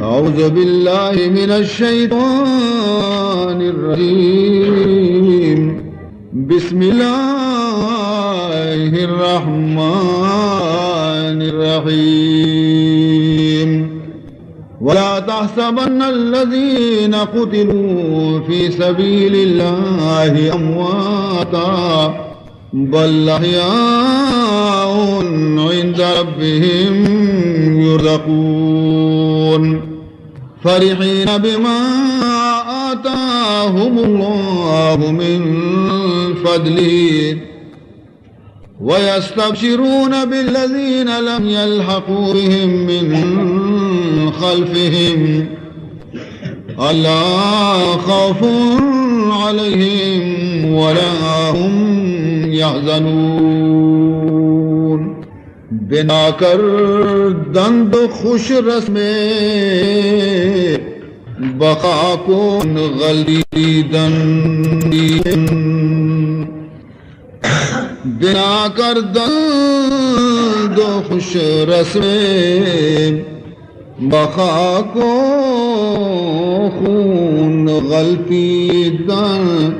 أعوذ بالله من الشيطان الرجيم. بسم الله الرحمن الرحيم. ولا تحسبن الذين قتلوا في سبيل الله أمواتا بل أحياء عند ربهم يرزقون فرحين بما آتاهم الله من فضله ويستبشرون بالذين لم يلحقوا بهم من خلفهم ألا خوف عليهم ولا هم يحزنون. بنا کردند و خوش رسم بخاک و غلطیدن، بنا کردند و خوش رسم بخاک و خون غلطیدن.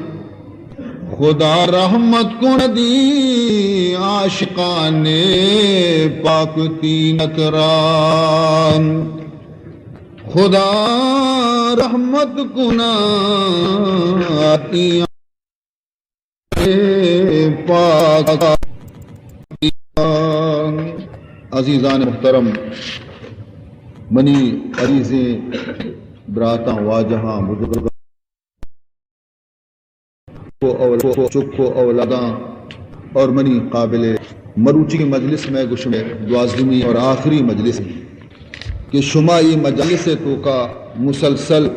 خدا رحمت کند ای عاشقان پاک تینک را، خدا رحمت کند ای پاک. عزیزان محترم، منی عزیزیں براتاں، واجہاں، بزرگاں، کو اول-، کو چک و اولاداں اور منی قابل مروچی مجلس میں گشمے دوازدمی اور آخری مجلس ہے کہ شما ای مجلس توکا مسلسل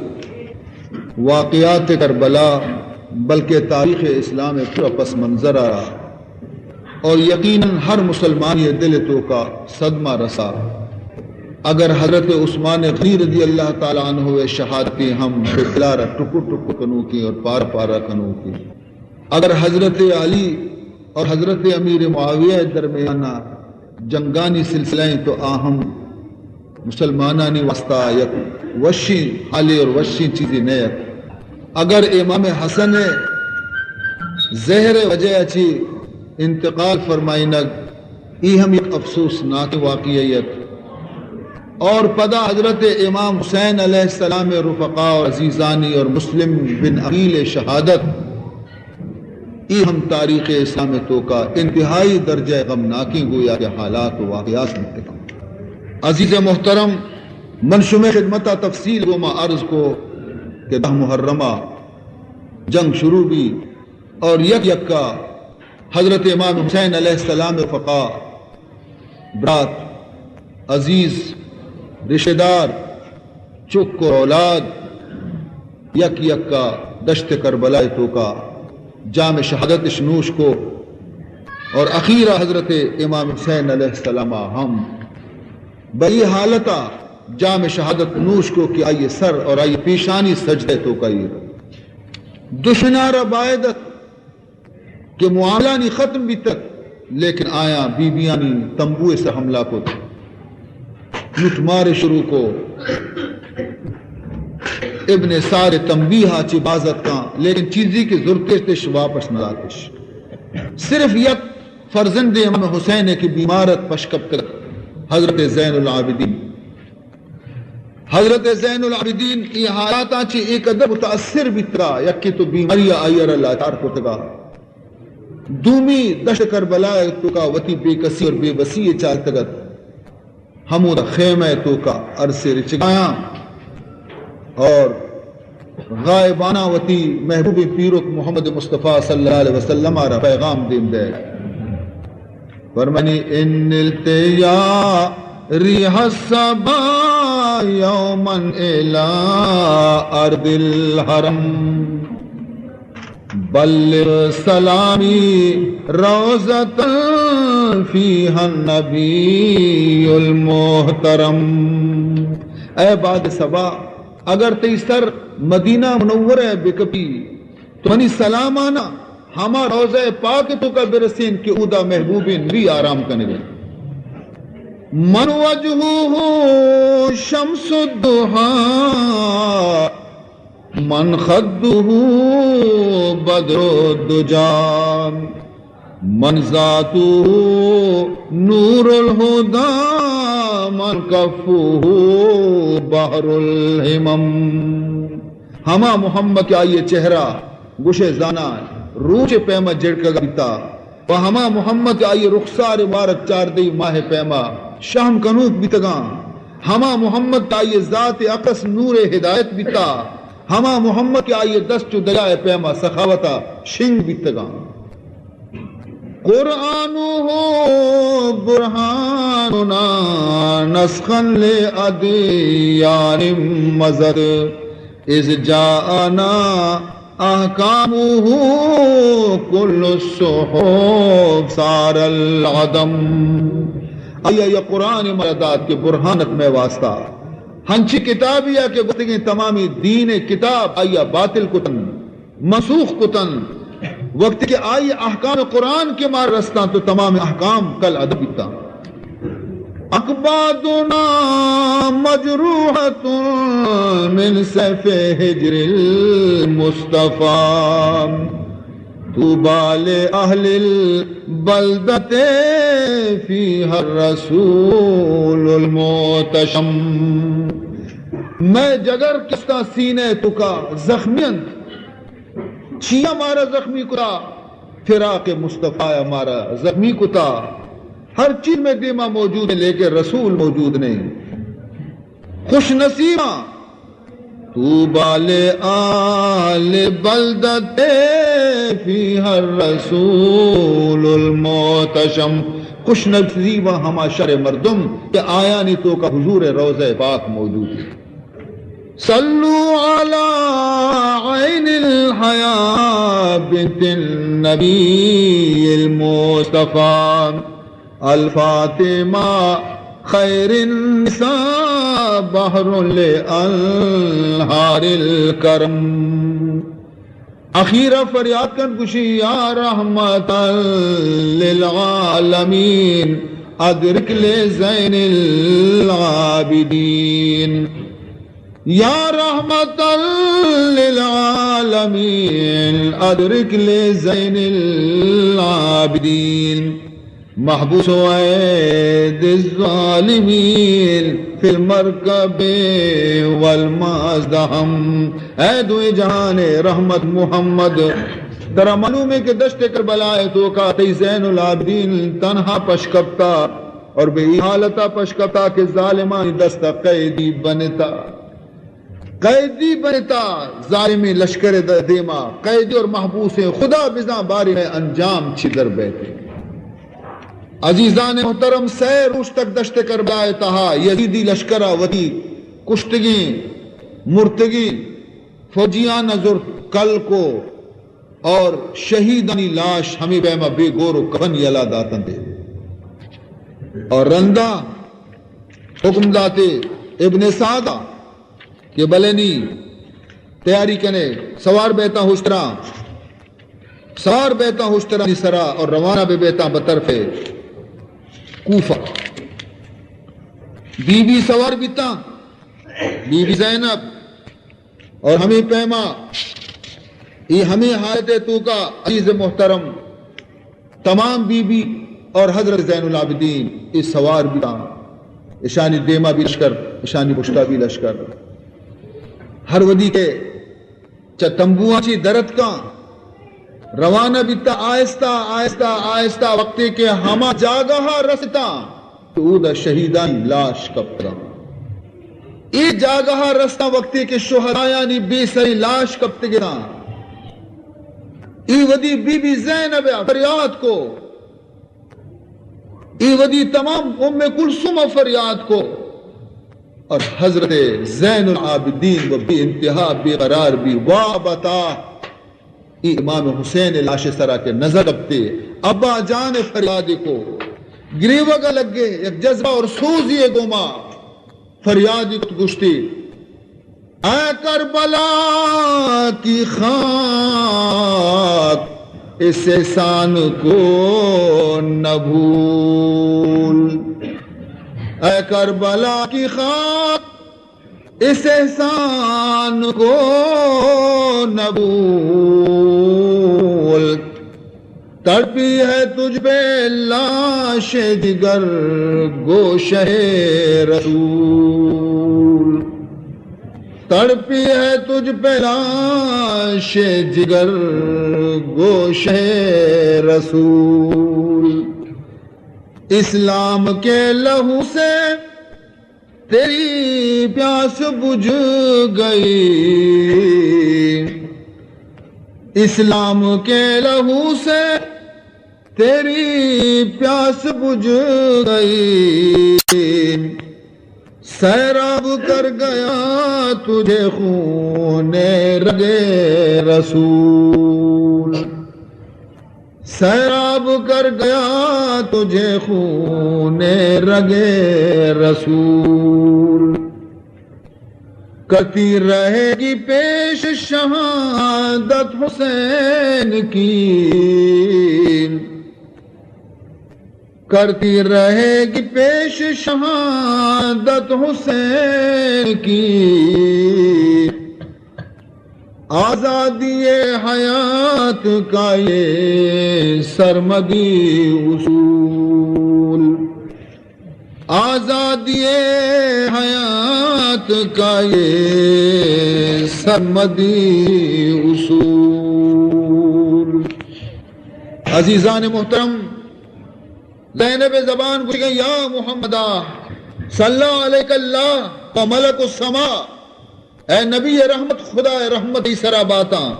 واقعات کربلا بلکہ تاریخ اسلام پورا پس منظر آ اور یقیناً ہر مسلمان یہ دل توکا صدمہ رسا۔ اگر حضرت عثمان غنی رضی اللہ تعالی عنہ ءِ شہادتیں ہم بلارا ٹکر ٹکر کنوکیں اور پارہ پارہ کنوکیں، اگر حضرت علی اور حضرت امیر معاویہ درمیان جنگانی سلسلہ ہیں تو آ ہم مسلمانانی واسطہ یک وشیں حالے اور وشیں چیزے نہ ات۔ اگر امام حسن ءِ زہر ءِ وجہ ءَ چہ انتقال فرمائینگ، ای ہم یک افسوسناک واقعہ ات۔ اور پدا حضرت امام حسین علیہ السلام ءِ رفقا اور عزیزانی اور مسلم بن عقیل ءِ شہادت، ای ہم تاریخ اسلام ءِ توکا انتہائی درجہ غمناکیں گویا کہ حالات و واقعات بوتگ۔ عزیز محترم، من شمئے خدمتا تفصیل گوما عرض کو کہ دہ محرم ءَ جنگ شروع بی اور یک یکا حضرت امام حسین علیہ السلام ءِ رفقا، برات، عزیز، رشتہ دار، چک و اولاد یک یکا دشت کربلا ءِ توکا جام شہادت اش نوش کو اور اخیرا حضرت امام حسین علیہ السلام ءَ ہم بہ ای حالتا جام شہادت نوش کو کہ آئی سر اور آئی پیشانی سجدہ ءِ توکا ایر۔ دشمنارا باید ات کہ معاملانی ختم بیتگ، لیکن آیاں بی بیانی تمبو ءِ سر حملہ کت، لوٹ مار شروع کو۔ ابن سعد تنبیہ ءَ چہ باز اتکاں، لیکن چیزی کہ زرتش تش واپس نہ داتش۔ صرف یک فرزند امام حسین ءِ کہ بیمار ات، پش کپتگ، حضرت زین العابدین۔ حضرت زین العابدین ای حالاتاں چہ اے قدر متاثر بیتگا، یکے تو بیماری ءَ آئی ءَ را لاچار کتگا، دومی دشت کربلا ءِ توکا وتی بے کسی اور بے بسی ءَ چارتگ ات۔ ہمودا خیمہ ءِ توکا ارسے رچگایاں اور غائبانہ وتی محبوب پیرک محمد مصطفی صلی اللہ علیہ وسلم ءَ را پیغام دیم دے۔ فرمانی: إن نلت يا ريح الصبا يوما إلى أرض الحرم، بلغ سلامي روضة فيها النبي المحترم۔ اے باد صبا، اگر تئی سر مدینہ منورہ ءَ بکپی، تو منی سلامانا ہما روضہ پاک توکا برسین کہ اودا محبوب نبی آرام کنگے۔ من وجهه شمس الضحى، من خده بدر الدجى، من ذاته نور الهدى، من كفه بحر الهمم. ہما محمد کہ آئی ءِ چہرہ گوشئے زاناں روچ ءِ پیما جڑکگا بیتا، و ہما محمد کہ آئی ءِ رخسار مبارک چاردہی ماہ ءِ پیما شہم کنوک بیتگاں، ہما محمد کہ آئی ءِ ذات اقدس نور ہدایت بیتا، ہما محمد کہ آئی ءِ دست چو دریا ءِ پیما سخاوتا شنگ بیتگاں. قرآنه برهاننا نسخا لأديان مضت، إذ جاءنا أحكامه كل الصحف صار العدم. آئی ءَ قرآن مارا دات کہ برہان ات مئے واسطہ. ہنچی کتابے ءَ کہ گوستگیں تمامی دین ءِ کتاب آئی ءَ باطل کتن، منسوخ کتن. وقتی کہ آئی احکام قرآن کہ مارا رستاں تو تمام احکام کل عدم بیتاں. أكبادنا مجروحة من سيف هجر المصطفى، طوبى لأهل البلدة فيها الرسول المعتصم. مئے جگر کہ استاں سینہ ءِ توکا زخمی انت. چیا مارا زخمی کتا؟ فراق مصطفی ءَ مارا زخمی کتا. ہر چیز مئے دیما موجود ہے، لیکن رسول موجود نہیں. خوش نصیباں. طوبى لأهل بلدة فيها الرسول المعتصم. خوش نصیباں ہما شہر ءِ مردم کہ آیانی توکا حضور ءِ روضہ پاک موجود ہے. صلوا على عين الحياة بنت النبي المصطفى، الفاطمة خير النساء بحر لأنهار الكرم. اخیرا فریاد کن گوشی، يا رحمة للعالمين أدرك لزين العابدين. يا رحمة للعالمين أدرك لزين العابدين. محبوس أيدي الظالمين في المركب والمزدحم. اے دوئیں جہان ءِ رحمت محمد، ترا معلوم ہے کہ دشت کربلا ءِ توکا تئی زین العابدین تنہا پش کپتا اور بے حالتا پش کپتا کہ ظالمانی دستا قیدی بنتا. قیدی بنتا ظالمیں لشکر ءِ د-، دیما قیدی اور محبوسیں. خدا بزاں باریں مئے انجام چی در بیت. عزیزان محترم، سئے روچ تک دشت کربلا ءِ تہا یزیدی لشکر ءَ وتی کشتگیں، مرتگیں فوجیان ءَ زرت، کل کو اور شہیدانی لاش ہمے پیما بے گور و کفن یلا داتنتے. اور رندا حکم داتے ابن سعد ءَ کہ بلے نی تیاری کنے، سوار بیتاں ہشترا، سوار بیتاں ہشترانی سرا اور روانہ بہ بیتاں بطرف کوفہ. بی بی سوار بیتاں، بی بی زینب، اور ہمے پیما اے ہمے حالت ءِ توکا عزیز محترم تمام بی بی اور حضرت زین العابدین اے سوار بیتاں، اشانی دیما بھی لشکر، اشانی پشتا بھی لشکر. ہر وھدی کہ چہ تمبواں چی درتکاں، روانہ بیتاں آہستہ، آہستہ، آہستہ، وقتے کہ ہما جاگہا رستاں کہ اودا شہیدانی لاش کپتگاں. اے جاگہا رستاں وقتے کہ شہدایانی بے سریں لاش کپتگاں. اے وھدی بی بی زینب ءَ فریاد کو، اے وھدی تمام ام کلثوم ءَ فریاد کو اور حضرت زین العابدین و بے انتہا بے قرار بی، واہ بتا اے امام حسین ءِ لاش ءِ سرا کہ نظر کپتے، ابا جان ءَ فریادے کو، گریوگ ءَ لگے، یک جذبہ اور سوزے ءِ گوما فریادے کت، گوشتی، اے کربلا کی خاک، اس احسان کو نہ بھول. اے کربلا کی خاک، اس احسان کو نہ بھول۔ تڑپی ہے تجھ پہ لاش جگر گوشہ رسول۔ تڑپی ہے تجھ پہ لاش جگر گوشہ رسول۔ اسلام کے لہو سے تیری پیاس بجھ گئی۔ اسلام کے لہو سے تیری پیاس بجھ گئی۔ سیراب کر گیا تجھے خون رگ رسول۔ سیراب کر گیا تجھے خون رگ رسول۔ کرتی رہے گی پیش شہادت حسین کی۔ کرتی رہے گی پیش شہادت حسین کی۔ آزادی حیات کا یہ سرمدی اصول۔ آزادی حیات کا یہ سرمدی اصول۔ عزیزان محترم، زینب زبان گوشگیں، یا محمدا، صلی علیک اللہ و ملک السما، اے نبی رحمت، خدا رحمت ای سرا باتاں۔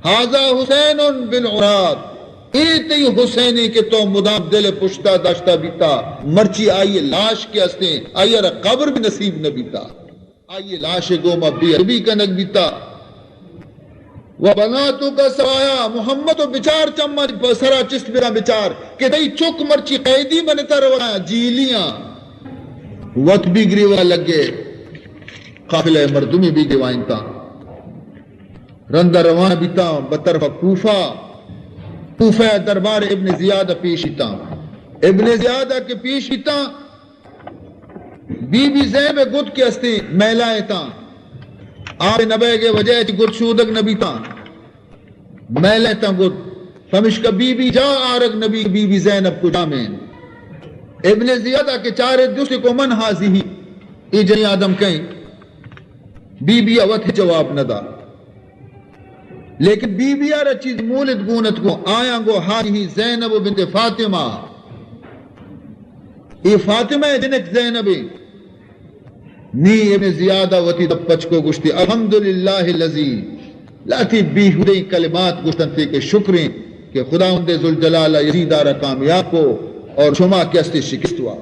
ھذا حسین بالعراق، اے تئی حسینے کہ تو مدام دل پشتا داشتا بیتا، مرچی آئی لاش کہ استیں، آئی را قبر بھی نصیب نہ بیتا۔ آئی لاش گوما بے ادبی کنگ بیتا۔ و بناتک سوایا، محمد و بچار چما سرا چست بکن بچار کہ تئی چک مرچی قیدی بنتا رونا جیلیاں۔ وت بھی گریوا لگے، قافلہ مردمی بھی گریوائنتا۔ رندا روان بیتاں بہ طرف کوفہ۔ کوفہ دربار ابن زیاد پیش ایتاں۔ ابن زیاد کہ پیش ایتاں، بی بی زینب گد کہ استیں میلا ایتاں۔ آپ نبیگ وجہ چی گد شودگ نبیتاں۔ میلا ایتاں گد۔ پمشکا بی بی جا آرگ نبی، بی بی زینب کجامیں؟ ابن زیاد کہ چارے جست کو من ھذہ، اے جنی آدم کئیں؟ بی بی وت جواب نہ دا۔ لیکن بی بی ء را چیز مولد گون ات گوں آیاں گوں ھذہ زینب بنت فاطمہ، اے فاطمہ ء جنک زینب ء۔ نی ابن زیاد ء وتی دپ پچ کو گوشتی، الحمدللہ الذی، لہتی بیہودیں کلمات گوشتنتے کہ شکریں کہ خداوند ذوالجلال ء یزید ء را کامیاب کو اور شما کہ استے شکست وا۔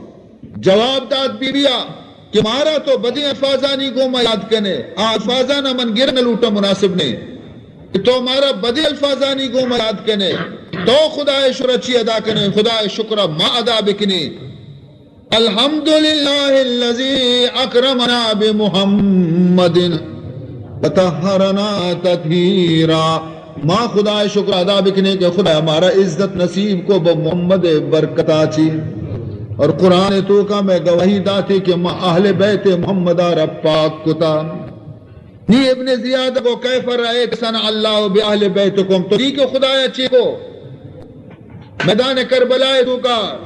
جواب دات بی بی ء کہ مارا تو بدیں الفاظانی گوما یاد کنے، آ الفاظانا من گر نہ لوٹاں، مناسب نے کہ تو مارا بدیں الفاظانی گوما یاد کنے۔ تو خدائے شکر چی ادا کنے؟ خدائے شکر ما ادا بکنے۔ الحمدللہ الذی اکرمنا بمحمد وطہرنا تطہیرا۔ ما خدائے شکر ادا بکنیں کہ خدا مارا عزت نصیب کو بہ محمد برکتا چی۔ اور قرآن توکا میں گواہی داتی کہ ما اہل بیت محمد را پاک کتا۔ نی ابن زیاد کو کیف رأیت صنع اللہ بأہل بیتکم، تو دی کہ خدایا چی کو میدان کربلا توکا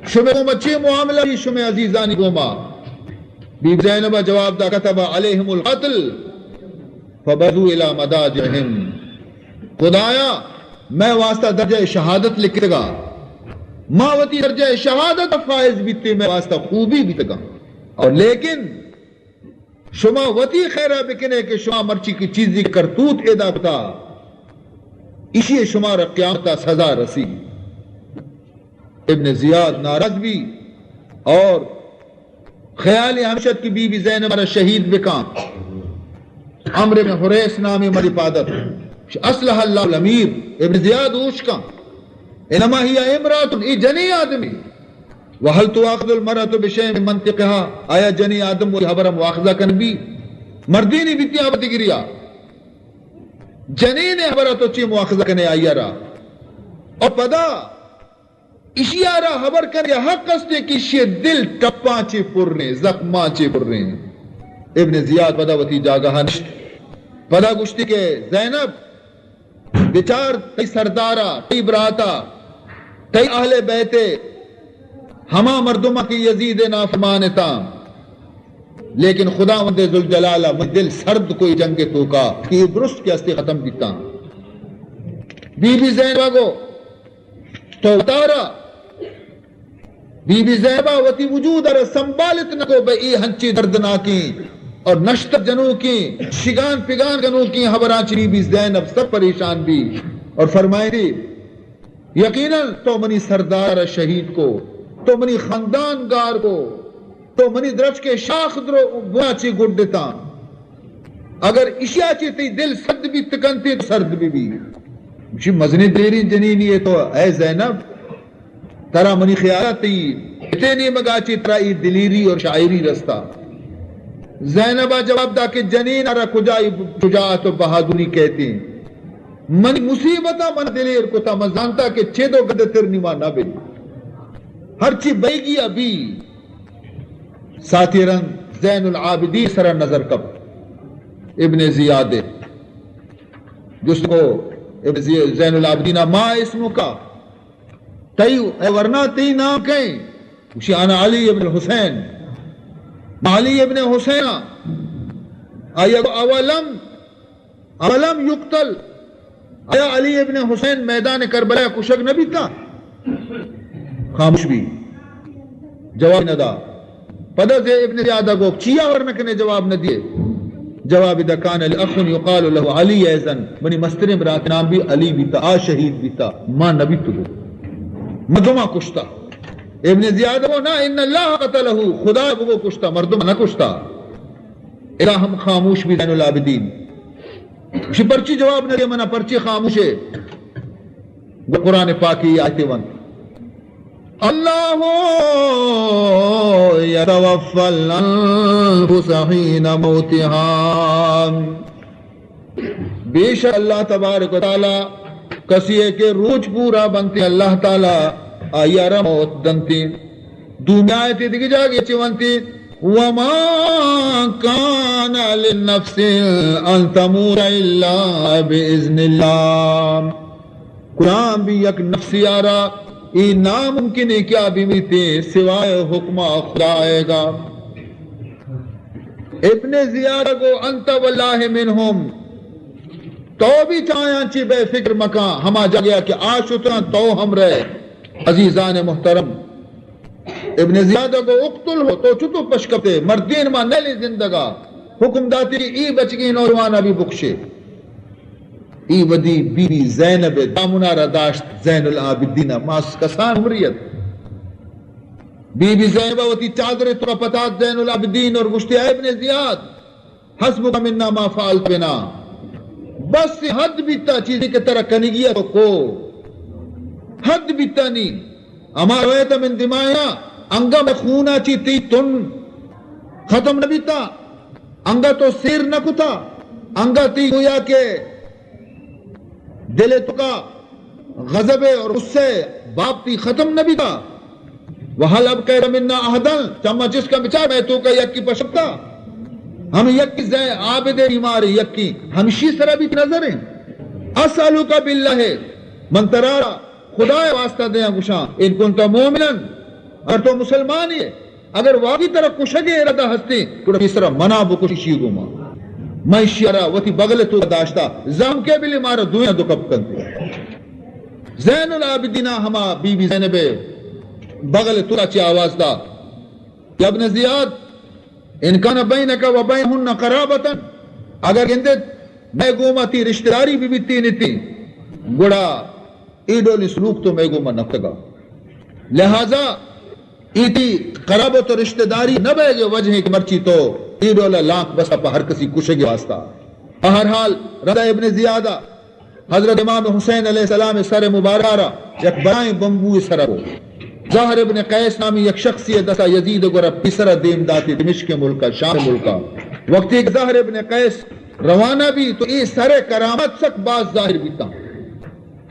شمے گوما چی معاملہ بی شمے عزیزانی گوما؟ بی بی زینب ء جواب دا، کتب علیہم القتل فبرزوا الی مضاجعہم۔ خدایا، مئے واسطہ درجہ شہادت لکھتگا، ما وتی درجہ شہادت ء فائز بیتے، مئے واسطہ خوبی بیتگا۔ اور لیکن شما وتی خیرا بکنے کہ شما مرچی کی چیزی کرتوت ادا کتا، اشی شمارا قیامتا سزا رسی۔ ابن زیاد ناراض بی اور خیال ہمشت کہ بی بی زینب را شہید بکاں۔ عمرو بن حریث نامی مردی پادت، اصلح اللہ الامیر۔ ابن زیاد اوش کاں، انما ہی امرات، ای جنی آدمی۔ وهل تؤاخذ المرأة بشيء من منطقها، آیا جنی آدم وتی ہبر مواخذہ کن بی؟ مردینی بیتی ہبر دگریا۔ جنین ہبر تو چی مواخذہ کنے آئی را؟ اور پدا اشی ءَ را خبر کن کہ حق است کہ اشی دل ٹپاں چے پریں، زخماں چے پریں۔ ابن زیاد پدا وتی جاگہ ءَ نشت۔ پدا گوشتی کہ زینب، بچار تئی سردار ءَ، تئی برات ءَ، تئی اہل بیت ءَ، ہما مردماں کہ یزید ءِ نافرمان اتاں، لیکن خداوند ذوالجلال ءَ من دل سرد کو اے جنگ ءِ توکا کہ اے درست کہ ہستے ختم بیتاں۔ بی بی زینب ءَ گو تو وتارا، بی بی زینب ءَ وتی وجود ءَ را سنبھالت نہ کو بہ اے ہنچیں دردناکیں اور نشتر جنوکیں، شگان پگان جنوکیں ہبراں چہ بی بی زینب سک پریشان بی اور فرمائیتی، یقیناً تو منی سردار ءَ شہید کو، تو منی خاندان گار کو، تو منی درچک ءِ شاخ درو بنا چی گڈتاں۔ اگر اشیا چی تئی دل سرد بیت کنت تو سرد بہ بی۔ گوشی مزنیں دلیریں جنینے ئے تو، اے زینب، ترا منی خیال ءَ تئی پت ءِ نیمگا چی ترا اے دلیری اور شاعری رستا۔ زینب ءَ جواب دا کہ جنین ءَ را کجا اے شجاعت و بہادری کہتے؟ منی مصیبت ءَ من دلیر کتا، من زانتا کہ چد و گد تر نیما نہ بی۔ ہرچی بیگی ءَ بی۔ ساتی رند زین العابدین سرا نظر کپ، ابن زیاد ءَ جست کو، ابن زی-، زین العابدین ءَ، ما اسمک؟ تئی، اے ورنا تئی نام کئے؟ گوشی انا علی ابن الحسین، ما علی ابن حسین آں۔ آیا اولم اولم یقتل، آیا علی ابن حسین میدان کربلا کشگ نہ بیتا؟ خاموش بی، جواب نہ دا۔ پدا زی-، ابن زیاد ءَ گو، چیا ور نہ کنے، جواب نہ دیے؟ جواب دا، کان لی اخ یقال له علی ایضا، منی مستریں برات نام بی علی بیتا، آ شہید بیتا، ما نہ بیتگو، مردما کشتا۔ ابن زیاد ءَ گو، نا، ان اللہ قتلہ، خدا بگو کشتا، مردم نہ کشتا۔ ادا ہم خاموش بی زین العابدین۔ گوشی پرچی جواب نہ دے منا، پرچی خاموش ئے؟ گو قرآن پاکی آیتے ونت، اللہ یتوفی الانفس حین موتها۔ بے شک اللہ تبارک و تعالی کسی ءَ کہ روچ پورا بنت، اللہ تعالی آئی ءَ را موت دنت۔ دومی آیت ءِ دگہ جاگے چہ ونت، وما کان لنفس ان تموت الا باذن اللہ۔ کجام بھی یک نفسے ءَ را اے ناممکن ہے کہ آ بمیتے سوائے حکم خدا ءِ گا۔ ابن زیاد ءَ گو، انت واللہ منہم، تو بھی چایاں چی بے فکر مکاں، ہما جاگہ کہ آ شتاں تو ہم رہ، عزیزان محترم۔ ابن زیاد ءَ گو، اقتلہ، تو چتو پشکپتے، مردین ما نلی زندگا، حکم داتی کہ ای بچگی نوجوان ابھی بکشے۔ ای ودی بی بی زینب ءِ دامنا را داشت، زین العابدین ءَ، ماس کسان عمری ات۔ بی بی زینب ءَ وتی چادر ءِ توکا پتات زین العابدین اور گوشتی، اے ابن زیاد، حسبک منا ما فعلت بنا۔ بس حد بیتا چیزے کہ ترا کنگی ات تو کو۔ حد بیتا نی۔ اما رویت من دمائنا، انگا مئے خونا چی تئی تن ختم نہ بیتا، انگا تو سیر نہ کتا، انگا تئی گویا کہ دل ءِ توکا غضب اور غصہ باب تئی ختم نہ بیتا۔ وهل ابقیت منا احدا، چما چست کن بچار مئے توکا یکی پشپتا۔ ہم یکی زین عابد بیمار یکی ہمشی سرا بیت نظر ہیں۔ اسألک باللہ، من ترا خدا ءِ واسطہ دیاں گوشاں، ان کنت مؤمنا، اگر تو مسلمانے، اگر واقعی ترا کشگ ءِ ارادہ ہستیں، گڑا پیسرا منا بکش اشی گوما۔ من اشی ءَ را وتی بغل ءِ توکا داشتا، زہم کے بلی مارا دویاں دو کپ کنتے۔ زین العابدین ءَ ہما بی بی زینب ءِ بغل ءِ توکا چی آواز دا، یا ابن زیاد، ان کان بینک و بینہن قرابۃ، اگر گندت مئے گوما تئی رشتہ داری بہ بیتینتی، گڑا اے ڈولی سلوک تو مئے گوما نہ کتگا۔ لہذا اے تئی قرابت و رشتہ داری نہ بئیگ ءِ وجہ ایں کہ مرچی تو اے ڈولا لانک بسا پہ ہر کسی کشگ ءِ واسطہ۔ بہرحال، رندا ابن زیاد ءَ حضرت امام حسین علیہ السلام ءِ سر مبارک ءَ را یک بلائیں بمبو ءِ سرا کو۔ زہر ابن قیس نامی یک شخصے ءِ دستا یزید ءِ گورا پیسرا دیم داتی دمشق ءِ ملکا، شام ءِ ملکا۔ وقتی کہ زہر ابن قیس روانہ بی تو اے سر ءِ کرامت سک باز ظاہر بیتاں۔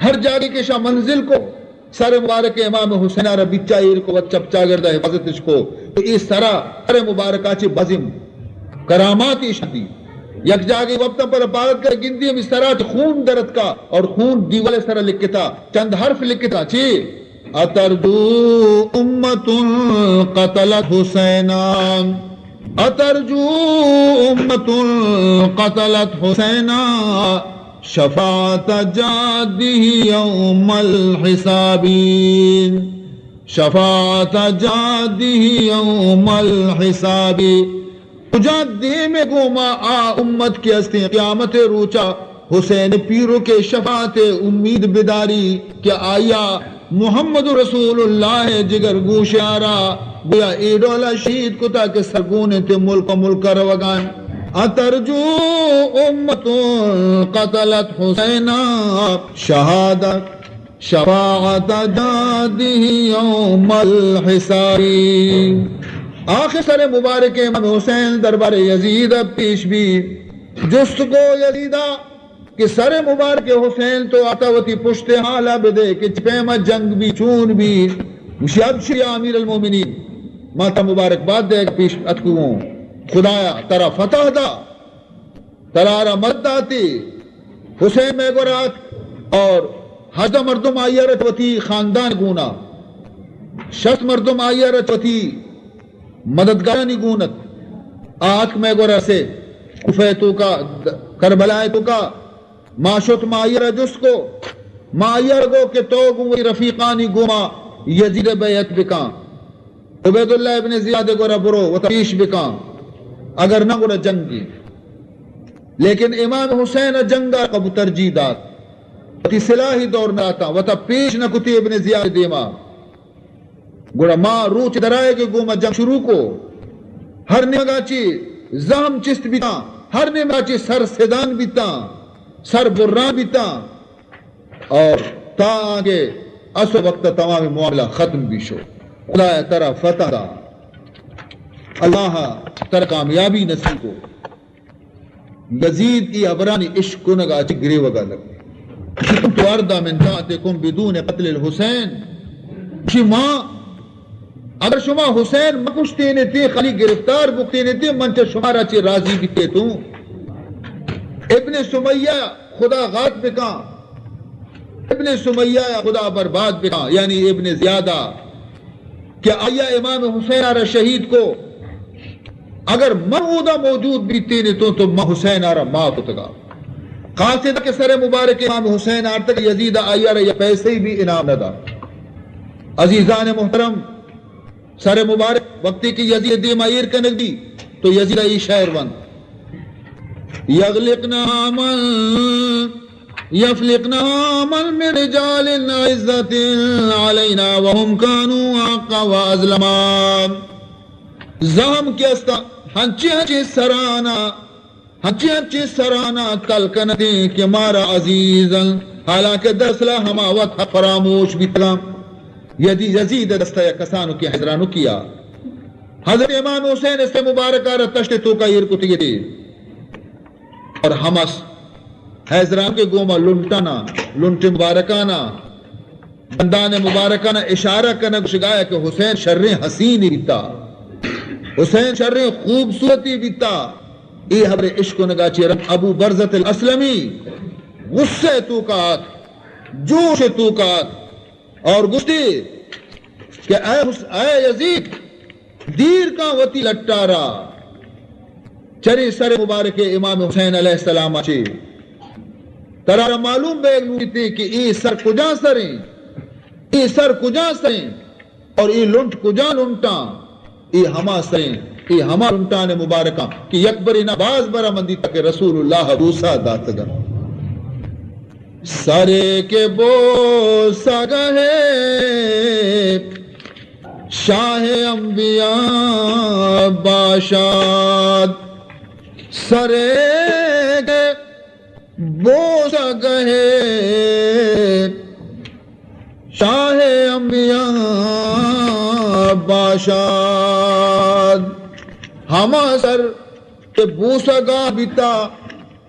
ہر جاگے کہ شاہ منزل کو، سر مبارک امام حسین ءَ را بچا ایر کو، وت چپ چاگرد ءَ حفاظتش کو، تو اے سرا، سر مبارکا چہ بازیں کرامات ایش دی۔ یک جاگے وپتاں پر پارت کر گندی، ہمے سرا چہ خون درتکا اور خون دیوال سرا لکھتا، چند حرف لکھتا، چی؟ أترجو أمة قتلت حسينا، أترجو أمة قتلت حسينا شفاعة جاده يوم الحساب، شفاعة جاده يوم الحساب۔ کجا دیم ءَ گوما آ امت کہ استیں قیامت ءِ روچا حسین پیرک ءِ شفاعت ءِ امید بداری کہ آیا محمد رسول اللہ ءِ جگر گوشارا گویا اے ڈولا شہید کتا کہ سرگون انت، ملک ملک روگان۔ أترجو أمة قتلت حسينا شهادة شفاعة جاده يوم الحساب۔ آخر سر مبارک امام حسین دربار یزید پیش بی، جست کو یزیدا کہ سر مبارک حسین تو آتا وتی پشت حالا بدے کہ چہ پیما جنگ بی، چون بی۔ گوشی، ابشر یا امیر المومنین، ما تا مبارک باد دے پیش اتکوں، خدایا ترا فتح دا۔ ترا را مدد داتی۔ حسین مئے گورا اتک اور ہژدہ مردم آئی ءَ را چہ وتی خاندان گونا، شست مردم آئی ءَ را چہ وتی مددگارانی گون ات۔ آ اتک مئے گورا سے کوفہ ءِ توکا، کربلا ءِ توکا۔ ما شت، ما آئی ءَ را جست کو، ما آئی ءَ را گو کہ تو گوں وتی رفیقانی گوما یزید ءَ بیعت بکن۔ عبیداللہ ابن زیاد ءِ گورا برو، وتا پیش بکن، اگر نہ گڑا جنگی۔ لیکن امام حسین ءَ جنگ ءَ قبو ترجیح دات، وتی سلاہی دور نہ داتاں، وتا پیش نہ کتی ابن زیاد ءِ دیما۔ گڑا ما روچ درائیگ ءَ گوما جنگ شروع کو۔ ہر نیمگا چی زہم چست بیتاں، ہر نیمگا چی سر سدان بیتاں، سر بران بیتاں۔ اور تا آنکہ عصر وقت تمام معاملہ ختم بی شو۔ خدایا ترا فتح دا، اللہ ترا کامیابی نصیب کو۔ یزید ای ہبرانی اشکنگا چہ گریوگا لگ۔ أنتم أرضى من طاعتكم بدون قتل الحسين۔ شما اگر شما حسین مکشتینتے، خالی گرفتار بکتینتے، من چہ شمارا چہ راضی بیتیتوں۔ ابن سمیہ خدا غات بکاں، ابن سمیہ ءَ خدا برباد بکاں، یعنی ابن زیادہ کہ آیا امام حسین ءَ را شہید کو۔ اگر من اودا موجود بیتینتوں تو من حسین ءَ را ما کتگا۔ قاصد کہ سر مبارک امام حسین آرتگ، یزید آئی ءَ را یک پیسے بھی انعام نہ دا۔ عزیزان محترم، سر مبارک وقتی کہ یزید دیما ایر کنگ بی تو یزید ای شعر وند، یغلقنها من، یفلقنها من من رجال عزة علينا وهم كانوا أحق وأظلما۔ زہم کہ استا ہنچی ہنچی سرانا ہنچیں ہنچیں سرانا کل کنتیں کہ مارا عزیز انت، حالانکہ دراصلا ہما وت فراموش بیتگاں۔ یزی-، یزید دستا یک کسانکیں ہزرانکیا حضرت امام حسین است مبارکا را تشت توکا ایر کتگیتی اور ہمس ہزرانکے گوما لنٹانا، لنٹ مبارکانا دندان مبارکان اشارہ کنگ گوشگایا کہ حسین شریں حسینے بیتا، حسین شریں خوبصورتے بیتا۔ اے حبر اشکنگا چہ رند ابو برزۃ الاسلمی غصہ توکا آت، جوش توکا آت اور گوشتی کہ اے حس-، اے یزید، دیر کن وتی لٹارا چرے سر مبارک امام حسین علیہ السلام چے۔ ترا را معلوم بیگ لوٹیتے کہ اے سر کجا سریں، اے سر کجا سریں اور اے لنٹ کجا لنٹاں۔ اے ہما سریں، اے ہما لنٹان مبارکاں کہ یک برے نہ باز برا من دیتا کہ رسول اللہ بوسہ داتگا۔ سرے کہ بوسہ گہے شاہ انبیاء باشاد، سرے کہ بوسہ گہے شاہ انبیاء باشاد۔ ہما سر کہ بوسہ گاہ بیتا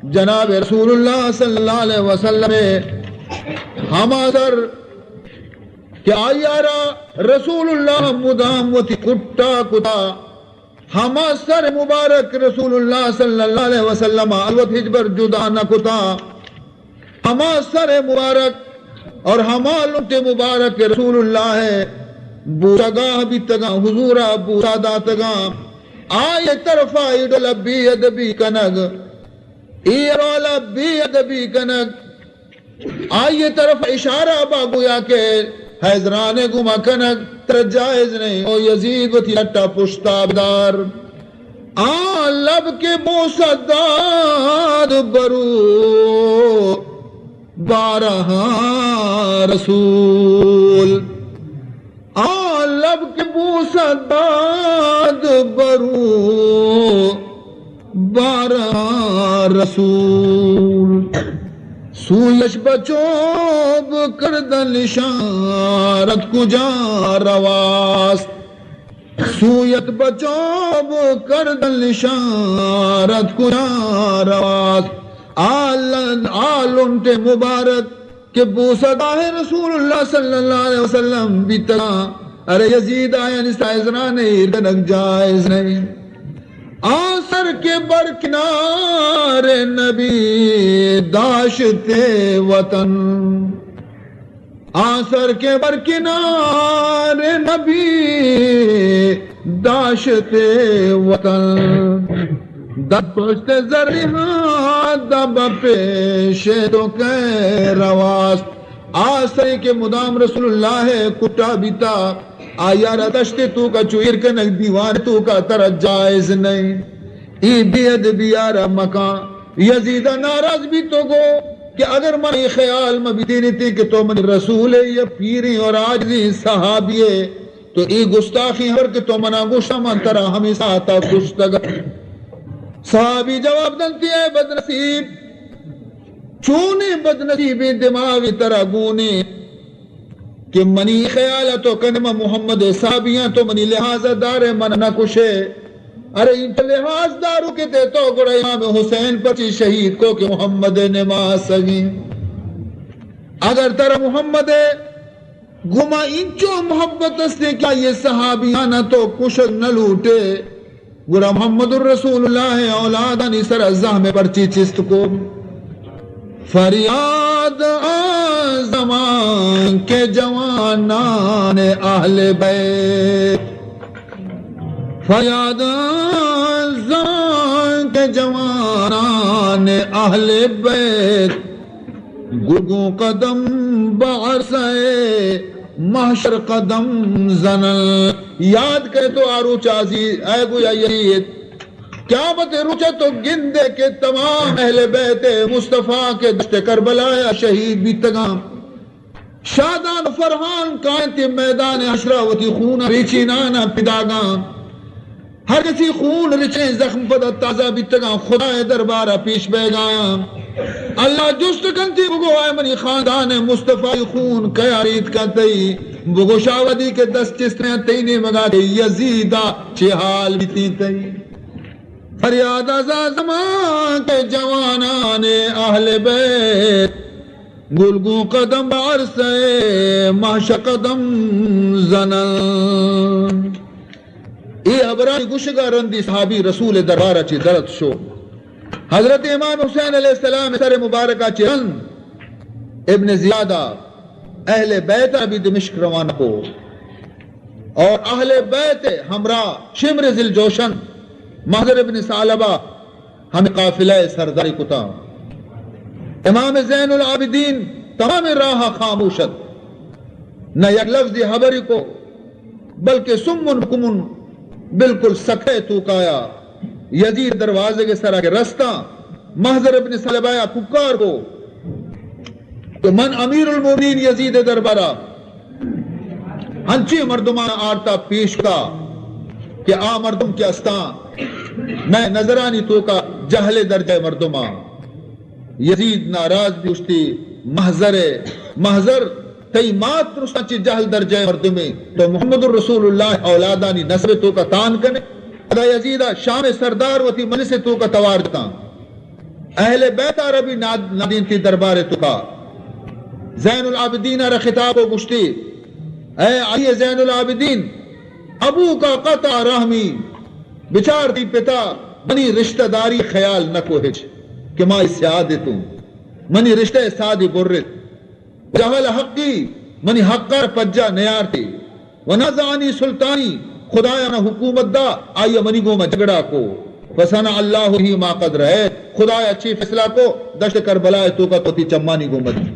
جناب رسول اللہ صلی اللہ علیہ وسلم، ہما سر کہ آئی ءَ را رسول اللہ مدام وتی کٹا کتا، ہما سر مبارک رسول اللہ صلی اللہ علیہ وسلم ءَ البت ہچبر جدا نہ کتا۔ ہما سر مبارک اور ہما لنٹ مبارک رسول اللہ ءِ بوسگاہ بیتگاں، حضور ءَ بوسا داتگاں۔ آئی طرف ءَ اے ڈول ءَ بے ادبی کنگ، اے ڈول ءَ بے ادبی کنگ، آئی طرف ءَ اشارہ با گویا کہ حیزران ءِ گوما کنگ ترا جائز نہیں۔ او یزید، وتی لٹ ءَ پشتا بدار۔ آ لب کہ بوسہ داد برو بارہاں رسول، آ لب کہ بوسہ داد برو بارہاں رسول، سویش بچو بکردن اشارت کجا رواست۔ سویت بچو بکردن اشارت کجا رواست۔ آ لن-، آ لنٹ مبارک کہ بوسگاہ رسول اللہ صلی اللہ علیہ وسلم بیتگاں، ارے یزید، آیانی سر ءَ حیزران ایر کنگ جائز نہیں۔ آ سر کہ بر کنار نبی داشتے وطن، آ سر کہ بر کنار نبی داشتے وطن، دست پشت زرہاں دب پیش تو کہ رواست۔ آ سرے کہ مدام رسول اللہ ءِ کٹا بیتا، آئی ءَ را دشت ءِ توکا چو ایر کنگ دیوان ءِ توکا ترا جائز نہیں۔ اے بے ادبی ءَ را مکاں۔ یزید ءَ ناراض بیت و گو کہ اگر من اے خیال مہ بیتینیتیں کہ تو منی رسول ئے یا پیریں اور عاجزیں صحابی ئے، تو اے گستاخیں ہبر کہ تو منا گوشتا، من ترا ہمے ساعتا کشتگ۔ صحابی جواب دنتی، اے بدنصیب، چونیں بدنصیبیں دماغے ترا گونیں کہ منی خیال ءَ تو کنے من محمد ءِ صحابیاں، تو منی لحاظ ءَ دارے، من نہ کشے۔ ارے انچو لحاظ دارو کہ تے تو گڑا امام حسین پرچی شہید کو کہ محمد ءِ نماسگیں۔ اگر ترا محمد ءِ گما انچو محبت استیں کہ آئی صحابیاں تو کشگ نہ لوٹے، گڑا محمد الرسول اللہ ءِ اولادانی سرا زہم پرچی چست کو؟ فریاد آں زمان کے جوانان اہل بیت، فریاد آں زمان کے جوانان اہل بیت، گرگوں قدم بہ عرصہ محشر قدم زنن۔ یاد کرے تو آ روچ عزیز، اے گویا یزید، قیامت روچ تو گندے کہ تمام اہل بیت مصطفیٰ کہ دشت کربلا ءَ شہید بیتگاں۔ شادان و فرحان کاینت میدان حشرا وتی خون ریچینانا پداگاں۔ ہر کسی خون رچیں زخم پدا تازہ بیتگاں، خدائے دربارا پیش بیگایاں۔ اللہ جست کنتی بگو، اے منی خاندان مصطفی، خون کیا ریت کنتئی؟ بگو شاودی کہ دست چستیاں تئی نیمگا کہ یزیدا چے حال بیتیں تئی؟ فریاد از آ زمان کہ جوانان اہل بیت گل گوں قدم بہ عرصہ محشر قدم زنن۔ اے ہبرانی گوشگا رندی صحابی رسول دربارا چہ درت شو۔ حضرت امام حسین علیہ السلام سر مبارکا چہ رند ابن زیادہ اہل بیت ابی دمشق روانہ کو اور اہل بیت ہمراہ شمر ذی الجوشن محضر ابن ثعلبہ ہمے قافلہ ءِ سرداری کتاں۔ امام زین العابدین تمام راہ ءَ خاموش ات، نہ یک لفظے ہبری کو، بلکہ سمن بکمن بالکل سکہ ءِ توکایا یزید دروازگ ءِ سرا کہ رستاں، محضر ابن ثعلبہ ءَ پکار کو۔ تو من امیر المومنین یزید ءِ دربارا ہنچیں مردمان آرتا پیش کا کہ آ مردم کہ استاں مئے نظرانی توکا جہل درجہ مردماں۔ یزید ناراض بی، گوشتی، محضر ءَ، محضر، تئی مات درستاں چہ جہل درجہ مردمے، تو محمد الرسول اللہ اولادانی نسب توکا تان کنے۔ ادا یزید ءَ شام ءِ سردار وتی مجلس ءِ توکا توار جتاں۔ اہل بیت ءَ را بی ناد-، نادینتی دربار ءِ توکا۔ زین العابدین ءَ را خطاب کو، گوشتی، اے علی زین العابدین، ابوک قطع رحمی، بچار تئی پتا منی رشتہ داری خیال نہ کو ہچ کہ ما سیاد اتوں، منی رشتہ سادی برت۔ جہل حقی، منی حق ءَ پجا نیارتی۔ و نزعنی سلطانی، خدایا منا حکومت دا، آئی ءَ منی گوما جھگڑا کو۔ فصنع اللہ به ما قد رأیت، خدایا چی فیصلہ کو، دشت کربلا ءِ توکا تو وتی چمانی گوما دی۔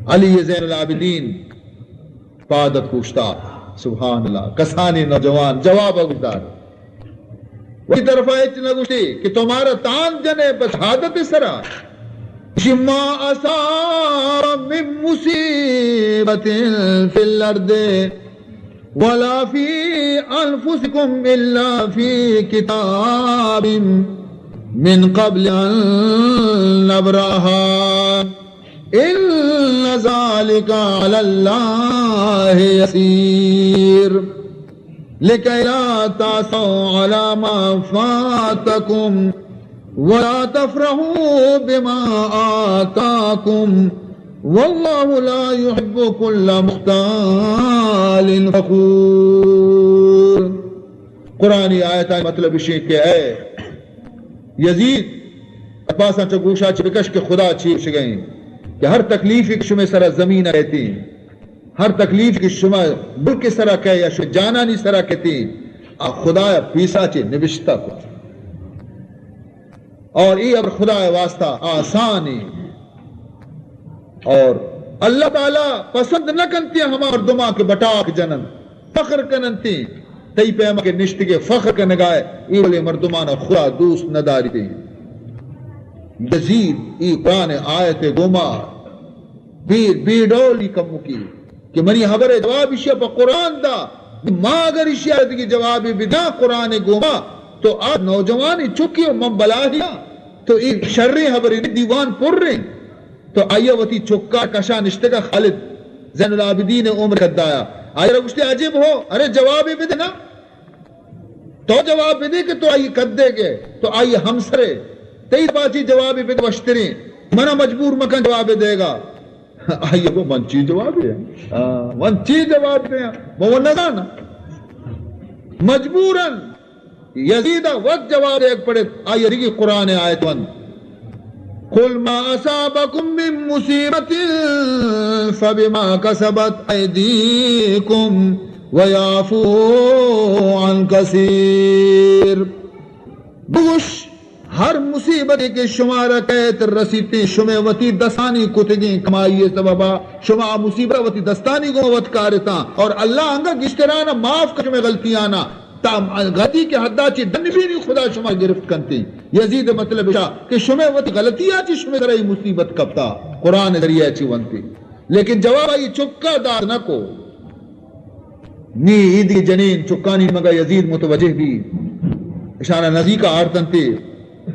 علی زین العابدین پاد ات اوشتات۔ سبحان اللہ، کسانیں نوجوان جواب ءَ گوشدار۔ وتی طرفا ہچ نہ گوشتی کہ تو مارا تاند جنے بس شہادت سرا۔ ما اصاب من مصیبت فی الارض ولا فی انفسکم الا فی کتاب من قبل ان نبرأها ان ذلک علی اللہ یسیر۔ لکی لا تأسوا علی ما فاتکم ولا تفرحوا بما آتاکم واللہ لا یحب کل مختال فخور۔ قرآنی آیتانی مطلب اشیں کہ اے یزید، پاساں چہ گوشا چہ بکش کہ خدا چی گوشگئیں کہ ہر تکلیفی کہ شمے سرا زمین ءَ کئیتیں، ہر تکلیف کہ شما ملک سرا کئے یا شما جانانی سرا کئیتیں، آ خدایا پیسا چہ نبشتہ کت۔ اور اے امر خدائے واسطہ آسان ایں۔ اور اللہ تعالی پسند نہ کنتے ہما مردماں کہ بٹاک جننت، فخر کننتے۔ تئی پیما کہ نشتگے فخر کنگائے، اے ولے مردمانا خدا دوست نہ داریتے۔ یزید اے قرآن آیت گوما بے، بے ڈولی کمکی کہ منی ہبرے جواب ایشیا پہ قرآن دا، ما اگر ایشیا دگہ جوابے بداں قرآن گوما، تو آ نوجوانیں چکے و من بلاہیاں، تو اے شریں ہبرے نی، دیوان پریں۔ تو آئیا وتی چکا کشا نشتگا خالد زین العابدین عمر کدایا۔ آئیا گوشتے عجب ہو، ارے جوابے بدے نا۔ تو جواب بدے کہ تو آئی کدے گے، تو آئی ہمسرے، تئی پاچی جوابے بدے وشتریں۔ منا مجبور مکن جوابے دیگا۔ آئی گو من چی جواب دے؟ آ، من چی جواب دے؟ من وہ نہ جانا۔ مجبوراً یزید وت جواب دیگ پڑت، آئی دیگی قرآن آیت وند۔ قل ما اصابکم من مصیبت فبما کسبت ایدیکم ویعفو عن کثیر۔ بگوش، ہر مصیبتے کہ شمارا کئیت رسیتیں، شمے وتی دستانی کتگیں کمائی سببا شما آ مصیبت وتی دستانی گوں وت کارتاں، اور اللہ انگا گشترانا معاف کن شمے غلطیانا، تا غلطی کہ حدا چی ڈن بینی خدا شما گرفت کنتیں۔ یزید مطلب اشا کہ شمے وتی غلطیا چی شمے سرا ای مصیبت کپتا، قرآن ذریعہ چی ونتی، لیکن جواب آئی چکا دات نہ کو۔ نی ایدی جنین چکانی مگا یزید متوجہ بی، اشانا نزیکا آرتنتے،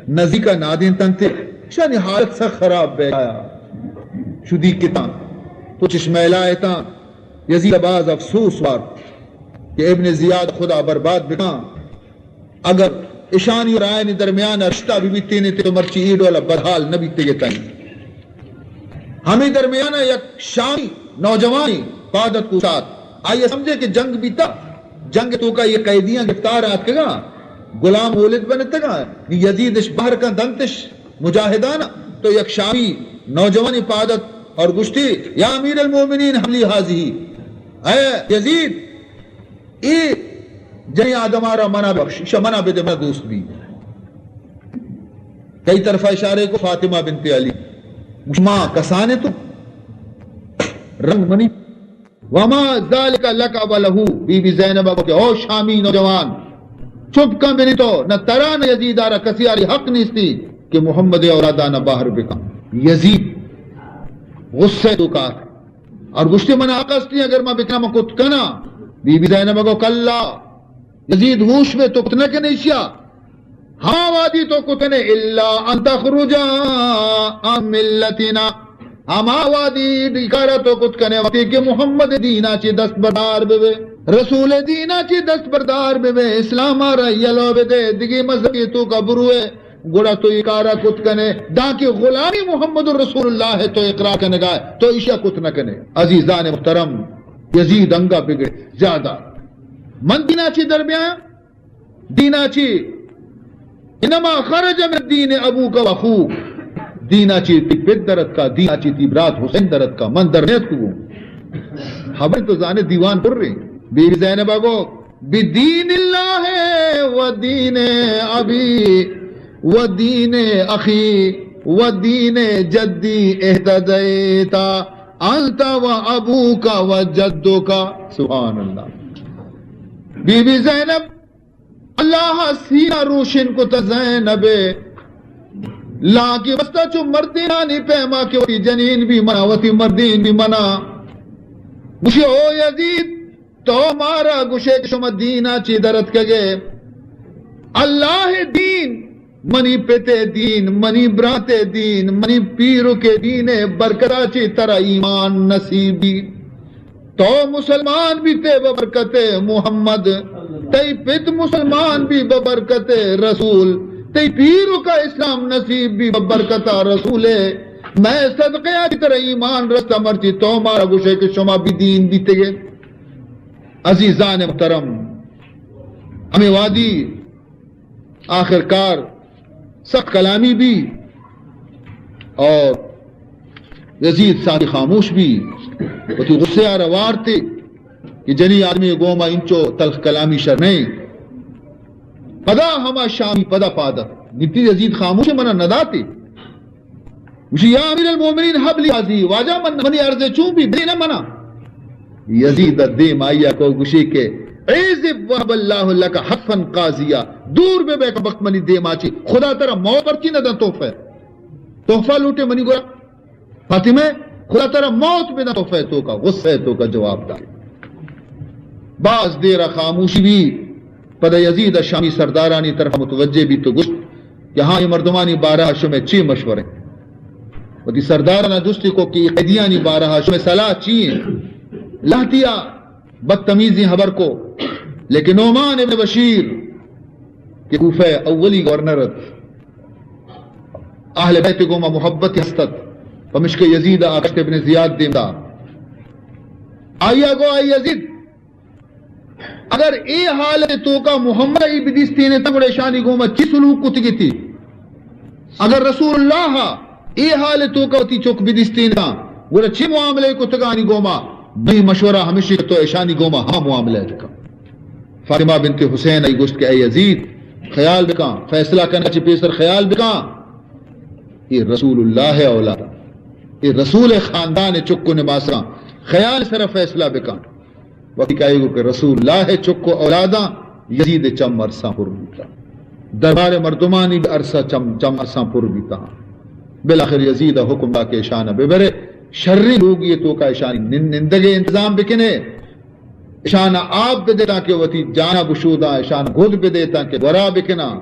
نزیکا نادینتنتے، اشانی حالت سخ خراب بے آیا۔ شدی کتاں، تو چشمہ لائتاں، یزید باز افسوس وارت کہ ابن زیاد خدا برباد بکاں۔ اگر اشانی اور آیانی درمیان رشتہ بہ بیتینیت تو مرچی ای ڈول بدحال نہ بیتگتیں۔ ہمے درمیان یک شامی نوجوانے پاد اتک اوشتات۔ آئی سمجھے کہ جنگ بیتا، جنگ توکا یہ قیدیاں گرفتار آتکگاں، غلام ولد بنتگاں، یزید اش بہر کن دنتش مجاہدانا۔ تو یک شامی نوجوانے پاد اتک اور گوشتی، یا امیر المومنین حملی حاضی، اے یزید، اے جنی آدمارا منا بخش، ایشا منا بدے، منا دوست بی۔ کئی طرفا اشارے کو؟ فاطمہ بنت علی۔ گوش، ما کسانے تو رنگ منی۔ وما ذلک لک ولہ، بی بی زینب کو کہ او شامی نوجوان، چپ کن بنی تو، نہ ترا نہ یزید آرا کسی آری حق نیستی کہ محمد اولادانا بہر بکن۔ یزید غصہ توکا اور گوشتی، من حق استی اگر من بکناں من کت کناں۔ بی بی زینب گو، کلا، یزید ہوش بے، تو کت نہ کنے ایشیا۔ ہما وادی تو کت کنے، الا ان تخرج عن ملتنا، ہما وادی ڈیکارا تو کت کنے وقتی کہ محمد دینا چی دست بردار بے، رسول دینا چی دست بردار بے، اسلام آرا یلو بدے، دگی مذہبی توکا بروے۔ گڑا تو اے کارا کت کنے، دانکہ غلامی محمد رسول اللہ تو اقرار کنگا ئے، تو ایشیا کت نہ کنے۔ عزیزان محترم، یزید انگا بگڑے زیادہ۔ من دینا چی در بیاں؟ دینا چی؟ انما خرج من دین ابوک و اخوک۔ دینا چی تی پت درتکا، دینا چی تی برات حسین درتکا، من در نیتکگوں۔ خبر تو زانے دیوان پر رہے۔ بی بی زینبا گو، بدین اللہ و دین ابی و دین اخی و دین جدی اہتدیتا انت و ابوک و جدک۔ سبحان اللہ۔ بی بی زینب، اللہ سینہ روشن کت زینب، لاکہ بستہ چو مردینانی پیما کہ وتی جنین بھی منا، وتی مردین بھی منا۔ گوشی، او یزید، تو مارا گوشے کہ شما دینا چی درتکگے؟ اللہ دین، منی پتے دین، منی براتے دین، منی پیرکے دین برکتا چی ترا ایمان نصیب بی۔ تو مسلمان بیتے ببرکت محمد، تئی پت مسلمان بی ببرکت رسول، تئی پیرکا اسلام نصیب بی ببرکت رسول۔ مئے صدقے آ چی ترا ایمان رستہ، مرچی تو مارا گوشے کہ شما بی دین بیتگے۔ عزیزان محترم، ہمے وہدی آخر کار سخت کلامی بی اور یزید سامی خاموش بی، وتی غصے آرا وارتے کہ جنی آدمی گوما انچو تلخ کلامی شر نہیں۔ پدا ہما شامی پدا پادت گتی، یزید خاموش، منا نداتے۔ گوشی، یا امیر المومنین، حبلی حاضی، واجہ من، منی عرض چون بی، بدے نہ منا۔ یزید دیم آیا کو گوشی کہ، ایزب وہب اللہ لک حتفا قاضیا، دور بے بے بخت منی دیما چی، خدا ترا موت پرچی نہ دن تحفہ، تحفہ لوٹے منی گورا۔ فاطمہ، خدا ترا موت بدن تحفہ توکا، غصہ توکا جواب دا۔ باز دیر خاموشی بی، پدا یزید شامی سردارانی طرف متوجہ بی تو گوشت کہ ہاں، اے مردمانی بارہ شمے چی مشورے؟ وتی سردارانا جستی کو کہ اے قیدیانی بارہ شمے صلاح چی ہیں؟ لہتیا بدتمیزی خبر کو، لیکن نعمان ابن بشیر کہ کوفہ اولی گورنر ات، اہل بیت گوما محبت ہست ات، پمشکہ یزید آ کشت ابن زیاد دیم دا۔ آیا گو، اے یزید، اگر اے حالت توکا محمد ای بدیستین تا گڑا اشانی گوما چی سلوک کتگیتی؟ اگر رسول اللہ اے حال توکا وتی چک بدیستین تا گڑا چی معاملہ کتگانی گوما؟ بی مشورہ ہمیشی کہ تو اشانی گوما ہما معاملہ بکن۔ فاطمہ بنت حسین ای گوشت کہ اے یزید، خیال بکن، فیصلہ کنگا چی پیسر خیال بکن۔ اے رسول اللہ اولاد، اے رسول خاندان چک و نماساں، خیال سر فیصلہ بکن۔ وقتی کہ آئی گو کہ رسول اللہ چک و اولاداں، یزید چم ارساں پر بوتا۔ دربار مردمانی بھی ارسا چم، چم ارساں پر بوتا۔ بالآخر یزید حکم دا کہ اشان ببرے، شریں لوگی توکا اشانی نن-، نندگے انتظام بکنے۔ اشان آپ بدے تاکہ وتی جانا بشوداں، اشان گد بدے تاکہ گورا بکناں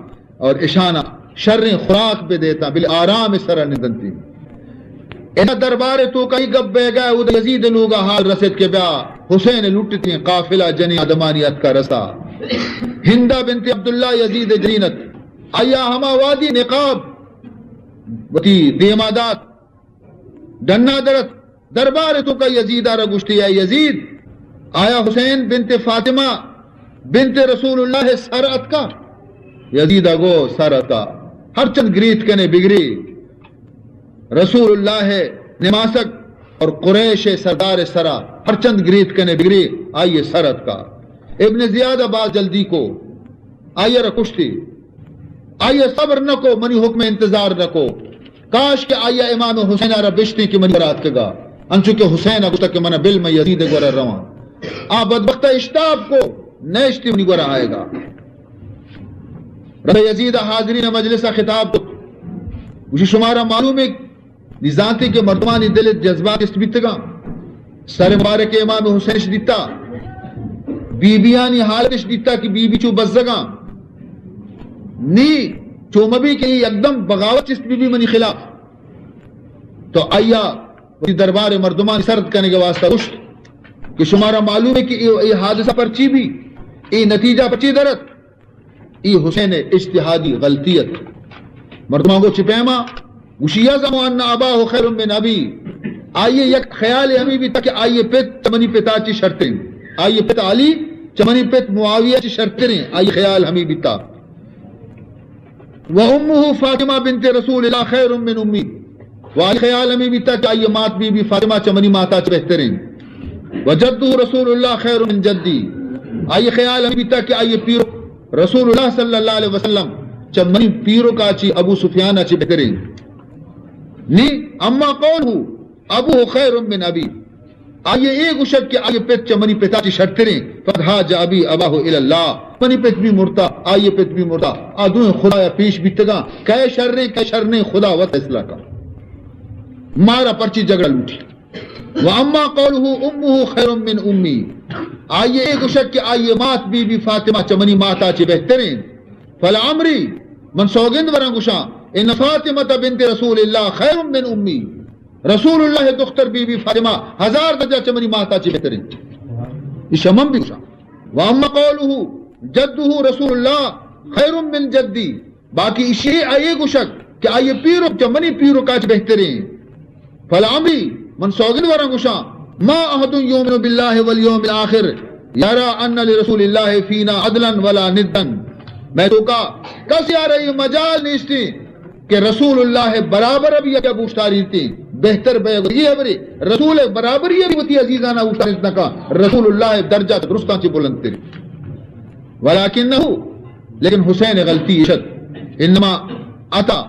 اور اشان شریں خوراک بدے تاں، بلے آرام سرا نندنتی۔ ادا دربار توکا ای گپ بیگا، اود یزید لوگا حال رسید کہ بیا حسین لٹتی، قافلہ جنی آدمانی اتکا رسا۔ ہندا بنت عبداللہ یزید جنین ات۔ آیا ہما وادی نقاب وتی دیما دات۔ ڈنا درت، دربار توکا یزید آرا گوشتی، اے یزید، آیا حسین بنت فاطمہ بنت رسول اللہ سر اتکا؟ یزید گو، سر اتکا۔ ہرچند گریت کنے بگری، رسول اللہ نماسگ اور قریش سردار سرا ہرچند گریت کنے بگری، آئی سر اتکا۔ ابن زیاد باز جلدی کو، آئی را کشتی۔ آئی صبر نہ کو، منی حکم انتظار نہ کو۔ کاش کہ آئی امام حسین را بشتی کہ منی گورا اتکگا، انچو کہ حسین گوشتا کہ من بل، من یزید گورا رواں۔ آ بدبخت اشتاب کو، نیشتی منی گورا آئیگا۔ رب یزید حاضرین مجلس خطاب کو، گوشی، شمارا معلوم ہے، نی زانتے کہ مردمانی دل جذبات است بیتگاں۔ سر مبارک امام حسین اش دیتا، بی بیانی حالت اش دیتا کہ بی بی چو بزگاں۔ نی چو مبی کہ یکدم بغاوت چست بی بی منی خلاف۔ تو آیا وتی دربار مردمانی سرد کنگے واسطہ گوشت کہ شمارا معلوم ہے کہ اے، اے حادثہ پرچی بی، اے نتیجہ پرچی درت؟ ای حسین اجتہادی غلطی ات۔ مردماں گو چہ پیما گوشی، یزعم ان اباہ خیر من ابی۔ آئی یک خیال ہمیں بیتا کہ آئی پت چہ منی پتا چی شرتریں۔ آئی پت علی چہ منی پت معاویہ چی شرتریں۔ آئی خیال ہمیں بیتا۔ و امہ فاطمہ بنت رسول اللہ خیر من امی۔ و آئی خیال ہمیں بیتا کہ آئی مات بی بی فاطمہ چہ منی ماتا چی بہتریں۔ و جدہ رسول اللہ خیر من جدی۔ آئی خیال ہمیں بیتا کہ آئی پیرک رسول اللہ صلی اللہ علیہ وسلم چہ منی پیرکا چی ابو سفیانا چی بہتریں۔ نی اما قولہ ابوہ خیر من ابی۔ آئی اے گوشگ کہ آئی پت چہ منی پتا چی شرتریں، فقد حاج ابی اباہ الی اللہ۔ منی پت بھی مرتا، آئی پت بھی مرتا، آ دوئیں خدایا پیش بیتگاں، کئے شریں، کئے شریں، خدا وت فیصلہ کا۔ مارا پرچی جھگڑا لوٹی۔ و اما قولہ امہ خیر من امی۔ آئی اے گوشگ کہ آئی مات بی بی فاطمہ چہ منی ماتا چی بہتریں۔ فلعمری، من سوگند وراں گوشاں، ان فاطمہ بنت رسول اللہ خیر من امی۔ رسول اللہ دختر بی بی فاطمہ ہزار درجہ چہ منی ماتا چی بہتریں۔ ایشا من بھی گوشاں۔ و اما قولہ جدہ رسول اللہ خیر من جدی۔ باقی ایشی آئی گوشگ کہ آئی پیرک چہ منی پیرکا چی بہتریں۔ فلعمری، من سوگند وراں گوشاں، ما احد یؤمن باللہ والیوم الآخر یری ان لرسول اللہ فینا عدلا ولا ندا۔ مئے توکا کسی آرا اے مجال نیستی کہ رسول اللہ برابر بھی یا بوشتاری تی بہتر بے۔ یہ برے رسول برابر یہ بھی وتی عزیزانا بوشتاری نکا۔ رسول اللہ درجہ درستاں چی بلندتر۔ ولکنہ، لیکن حسین غلطی اشت، انما اتی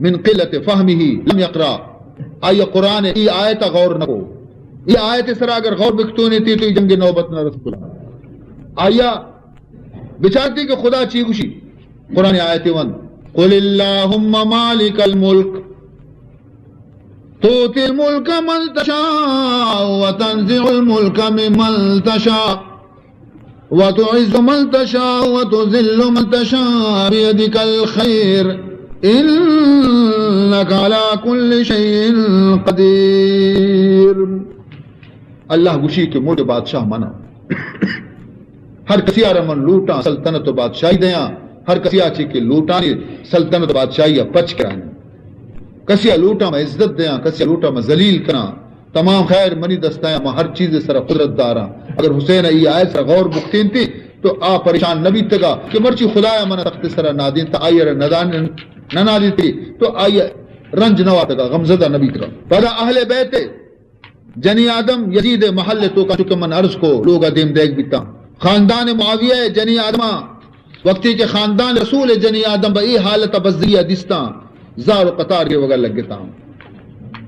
من قلت فہمہ لم یقرأ۔ آئی قرآن ای آیت غور نکو۔ ای آیت سرا اگر غور بکتونی تی تو ای جنگ نوبت نہ رسول۔ آیا بچارتی کہ خدا چی گوشی؟ قرآن آیت ون، قل اللہم مالک الملک تؤتی الملک من تشاء وتنزع الملک ممن تشاء وتعز من تشاء وتذل من تشاء بيدك الخير إنك على كل شيء قدير۔ اللہ گوشی کہ ملک بادشاہ منا۔ ہر کسی آرا من لوٹاں سلطنت و بادشاہی دیاں، ہر کسی آ چی کہ لوٹانی سلطنت و بادشاہی پچ کرانی۔ کسی آ لوٹاں میں عزت دیاں، کسی آ لوٹاں میں ذلیل کناں۔ تمام خیر منی دستاں، ما ہر چیز سرا قدرت داراں۔ اگر حسین ای آیت سرا غور بکتینتی تو آ پریشان نہ بیتگا کہ مرچی خدایا من تخت سرا نادینتا، آئی را ندان، نہ نادینتی تو آئی رنج نہ واتگا، غمزدہ نہ بیتگا۔ پدا اہل بیت جنی آدم یزید محل توکا، چونکہ من عرض کو لوگا دیم دیگ بیتاں۔ خاندان معاویہ جنی آدما وقتی کہ خاندان رسول جنی آدم بہ ای حالت بزدلی دیستاں، زار و قطار گریوگا لگتاں۔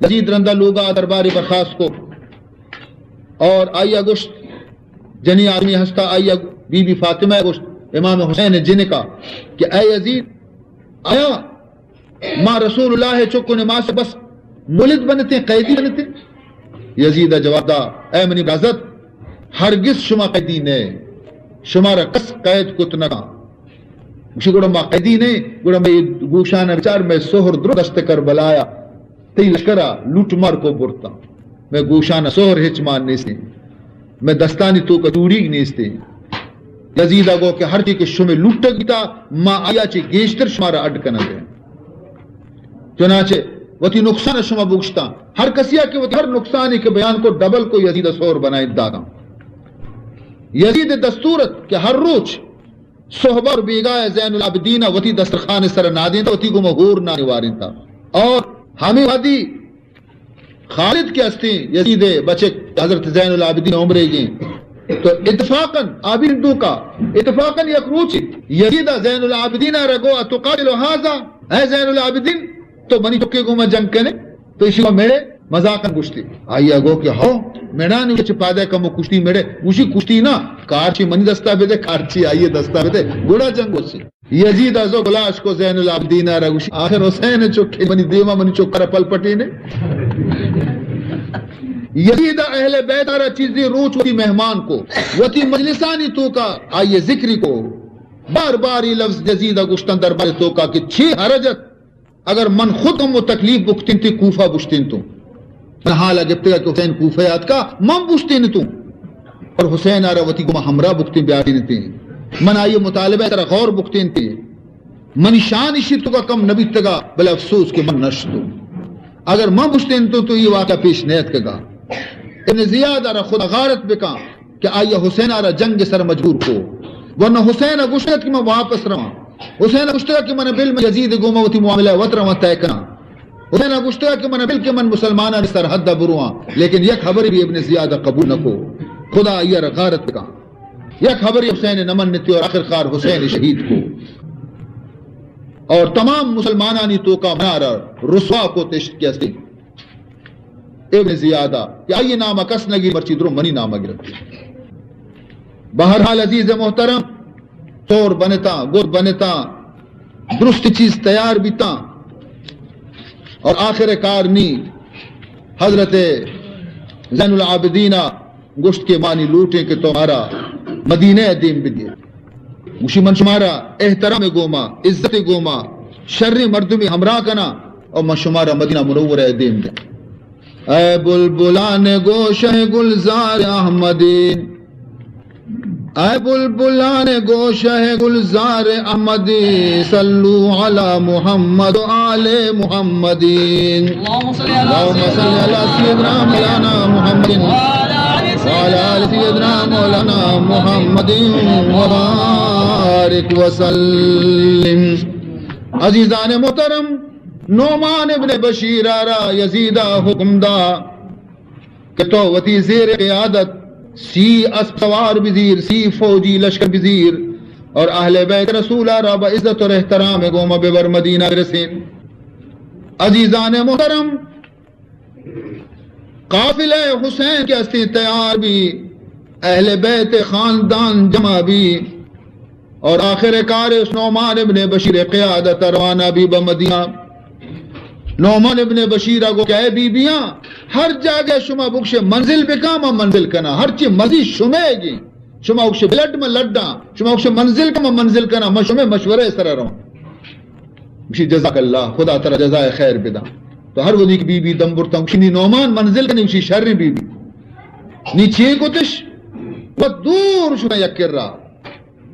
یزید رندا لوگا درباری برخاست کو اور آئیا گوشت، جنی آدمی ہستا، آئیا بی بی فاطمہ گوشت، امام حسین جنکا، کہ اے یزید، آیا ما رسول اللہ چکنے ماس بس مولد بنتیں، قیدی بنتیں؟ یزید جواب دا، اے منی برازت، ہرگز شما قیدی نئے، شمارا کس قید کت نہ کن۔ گوشی، گڑا ما قیدی نئے؟ گڑا مئے گوشان بچار، مئے سہر درو دشت کربلایا تئی لشکرا لوٹ مار کو برتا۔ مئے گوشان سہر ہچ مان نیستیں، مئے دستانی توکا چوڑیگ نیستیں۔ یزید ء گو کہ ہرچی کہ شمے لوٹگ بیتا، ما آیا چہ گیشتر شمارا اڈ کنگ ء۔ چنانچہ وتی نقصان ء شما بگشتاں۔ ہر کسی ء کہ وتی ہر نقصانی کہ بیان کو، ڈبل کو، یزید ء سور بنائیں داتاں۔ یزید ء دستور ات کہ ہر روچ صحبہ اور بیگاہ زین العابدین ء وتی دسترخان ء سر ء نادینت، وتی گوما ہور نانی وارینتا۔ اور ہمیں وادی خالد کہ ہستیں یزید ء بچک حضرت زین العابدین عمرے گیں، تو اتفاقاً آبی دوکا، اتفاقاً یک روچے یزید ء زین العابدین ء را گو، اتقاتل ھذا؟ اے زین العابدین، تو منی چکے گوما جنگ کنے؟ تو ایشی گوما میڑے؟ مذاقاً گوشتی۔ آئی ء گو کہ ہو، میڑانی چہ پادے کمو کشتی میڑے۔ گوشی، کشتی نہ، کارچی منی دستا بدے، کارچی آئی ء دستا بدے، گڑا جنگ گوشی۔ یزید ء زو گلاش کو زین العابدین ء را گوشی، آخر حسین ء چکے منی دیما منی چک ء را پل پٹینے۔ یزید ء اہل بیت ء را چیزے روچ وتی مہمان کو، وتی مجلسانی توکا آئی ء ذکری کو۔ بار بار یہ لفظ یزید ء گوشتن دربار توکا کہ چی حرج ات اگر من خود ہم و تکلیف بکتینتی، کوفہ بشتینتوں۔ من حال گپتگا کہ حسین کوفہ آتکا، من بشتینتوں۔ اور حسین آرا وتی گما ہمراہ بکتین بیارینتی۔ من آئی مطالبہ ترا غور بکتینتی۔ منی شان ایشی توکا کم نہ بیتگا، بلے افسوس کہ من نشتو۔ اگر من بشتینتو تو اے واقعہ پیش نیتکگا۔ ابن زیاد ءَ را خدا غارت بکاں کہ آئی ءَ حسین ءَ را جنگ ءِ سر مجبور کو، ورنہ حسین ءَ گوشتگ کہ من واپس رواں۔ حسین ءَ گوشتگ کہ من بل، من یزید ءِ گوما وتی معاملہ وت رواں طے کناں۔ حسین ءَ گوشتگ کہ من بل کہ من مسلمانانی سرحد ءَ برواں، لیکن یک ہبرے بھی ابن زیاد ءَ قبول نہ کو۔ خدا آئی ءَ را غارت بکاں۔ یک ہبرے حسین ءَ نہ منتی اور آخر کار حسین ءَ شہید کو۔ اور تمام مسلمانانی توکا منا را رسوا کو تشت کہ استی ابن زیاد ءَ کہ آئی نام ءَ کس نہ گیر، مرچی درو منی نام ءَ گرتی۔ بہرحال عزیز محترم، تور بنتاں، گد بنتاں، درست چیز تیار بیتاں اور آخر کار نی حضرت زین العابدین ءَ گوشت کہ مانی لوٹیں کہ تو مارا مدینہ ءَ دیم بدیے۔ گوشی من شمارا احترام ءِ گوما، عزت ءِ گوما، شریں مردمی ہمراہ کناں اور من شمارا مدینہ منورہ ءَ دیم دیں۔ اے بلبلان گوشہ گلزار احمدین، اے بلبلان گوشہ گلزار احمدین، صلو علی محمد و آل محمدین۔ اللهم صل على سيدنا مولانا محمد وعلى آل سيدنا مولانا محمد وبارك وسلم۔ عزیزان محترم، نعمان ابن بشیر ءَ را یزید ءَ حکم دا کہ تو وتی زیر قیادت سی اسپ سوار بزیر، سی فوجی لشکر بزیر اور اہل بیت رسول ءَ را با عزت اور احترام ءِ گوما ببر مدینہ برسین۔ عزیزان محترم، قافلہ حسین کہ استی تیار بی، اہل بیت خاندان جمع بی، اور آخر کار اس نعمان ابن بشیر قیادت روانہ بی بہ مدینہ۔ نعمان ابن بشیر ءَ گو کہ اے بی بیاں، ہر جاگہ شما بگشے منزل بکاں، ما منزل کناں، ہرچی مزی شمے گی۔ شما بگشے بلڈ، ما لڈاں، شما بگشے منزل کن، ما منزل کناں، ما شمے مشورہ سر رواں۔ گوشی جزاک اللہ، خدا ترا جزائے خیر بداں۔ تو ہر وھدی کہ بی بی دم برتاں، گوشی نی نعمان منزل کنی، گوشی شریں بی بی۔ نی چے کتش؟ و دور شنا یک کرا۔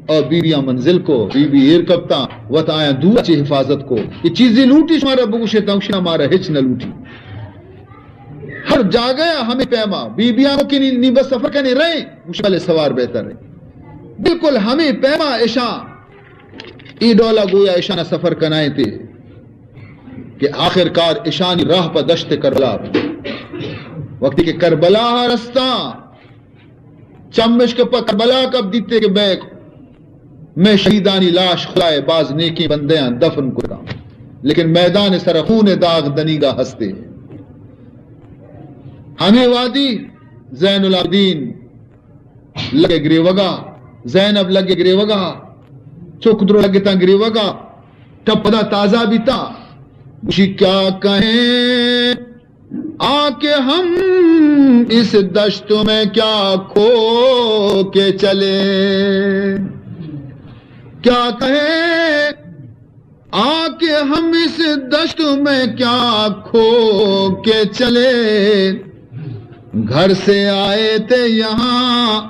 او بی بیاں منزل کو، بی بی ایر کپتاں، وت آیاں دور چہ حفاظت کو۔ کہ چیزے لوٹی شمارا بگوشے، تاں گوشی مارا ہچ نہ لوٹی۔ ہر جاگہ ہمے پیما، بی بیاں کو کہ نی، نی بس سفر کنے رہے، گوشی بلے سوار بہتر ہے۔ بالکل ہمے پیما اشاں اے ڈولا گویا اشانا سفر کنائیں تے کہ آخر کار اشانی راہ پہ دشت کربلا۔ وقتی کہ کربلا رستاں، چمشک پہ کربلا کپ دیتے کہ بیک میں شہیدانی لاش خدائے باز نیکیں بندیاں دفن کرتا، لیکن میدان سر خون داغ دنیگا ہستے۔ ہمیں وادی زین العابدین لگے گریوگا، زینب لگے گریوگا، چک درو لگتاں گریوگا، ٹپ پدا تازہ بیتا۔ گوشی کیا کہیں آ کہ ہم اس دشت میں کیا کھو کے چلے، کیا کہیں آ کہ ہم اس دشت میں کیا کھو کے چلے، گھر سے آئے تھے یہاں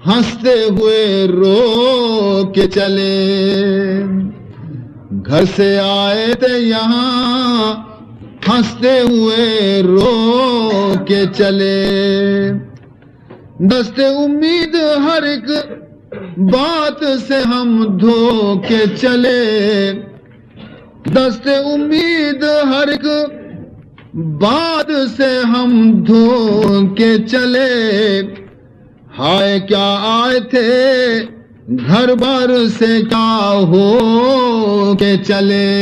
ہنستے ہوئے رو کے چلے، گھر سے آئے تھے یہاں ہنستے ہوئے رو کے چلے۔ دست امید ہر ایک بات سے ہم دھو کے چلے، دست امید ہر ایک بات سے ہم دھو کے چلے۔ ہائے کیا آئے تھے گھر بار سے کیا ہو کے چلے۔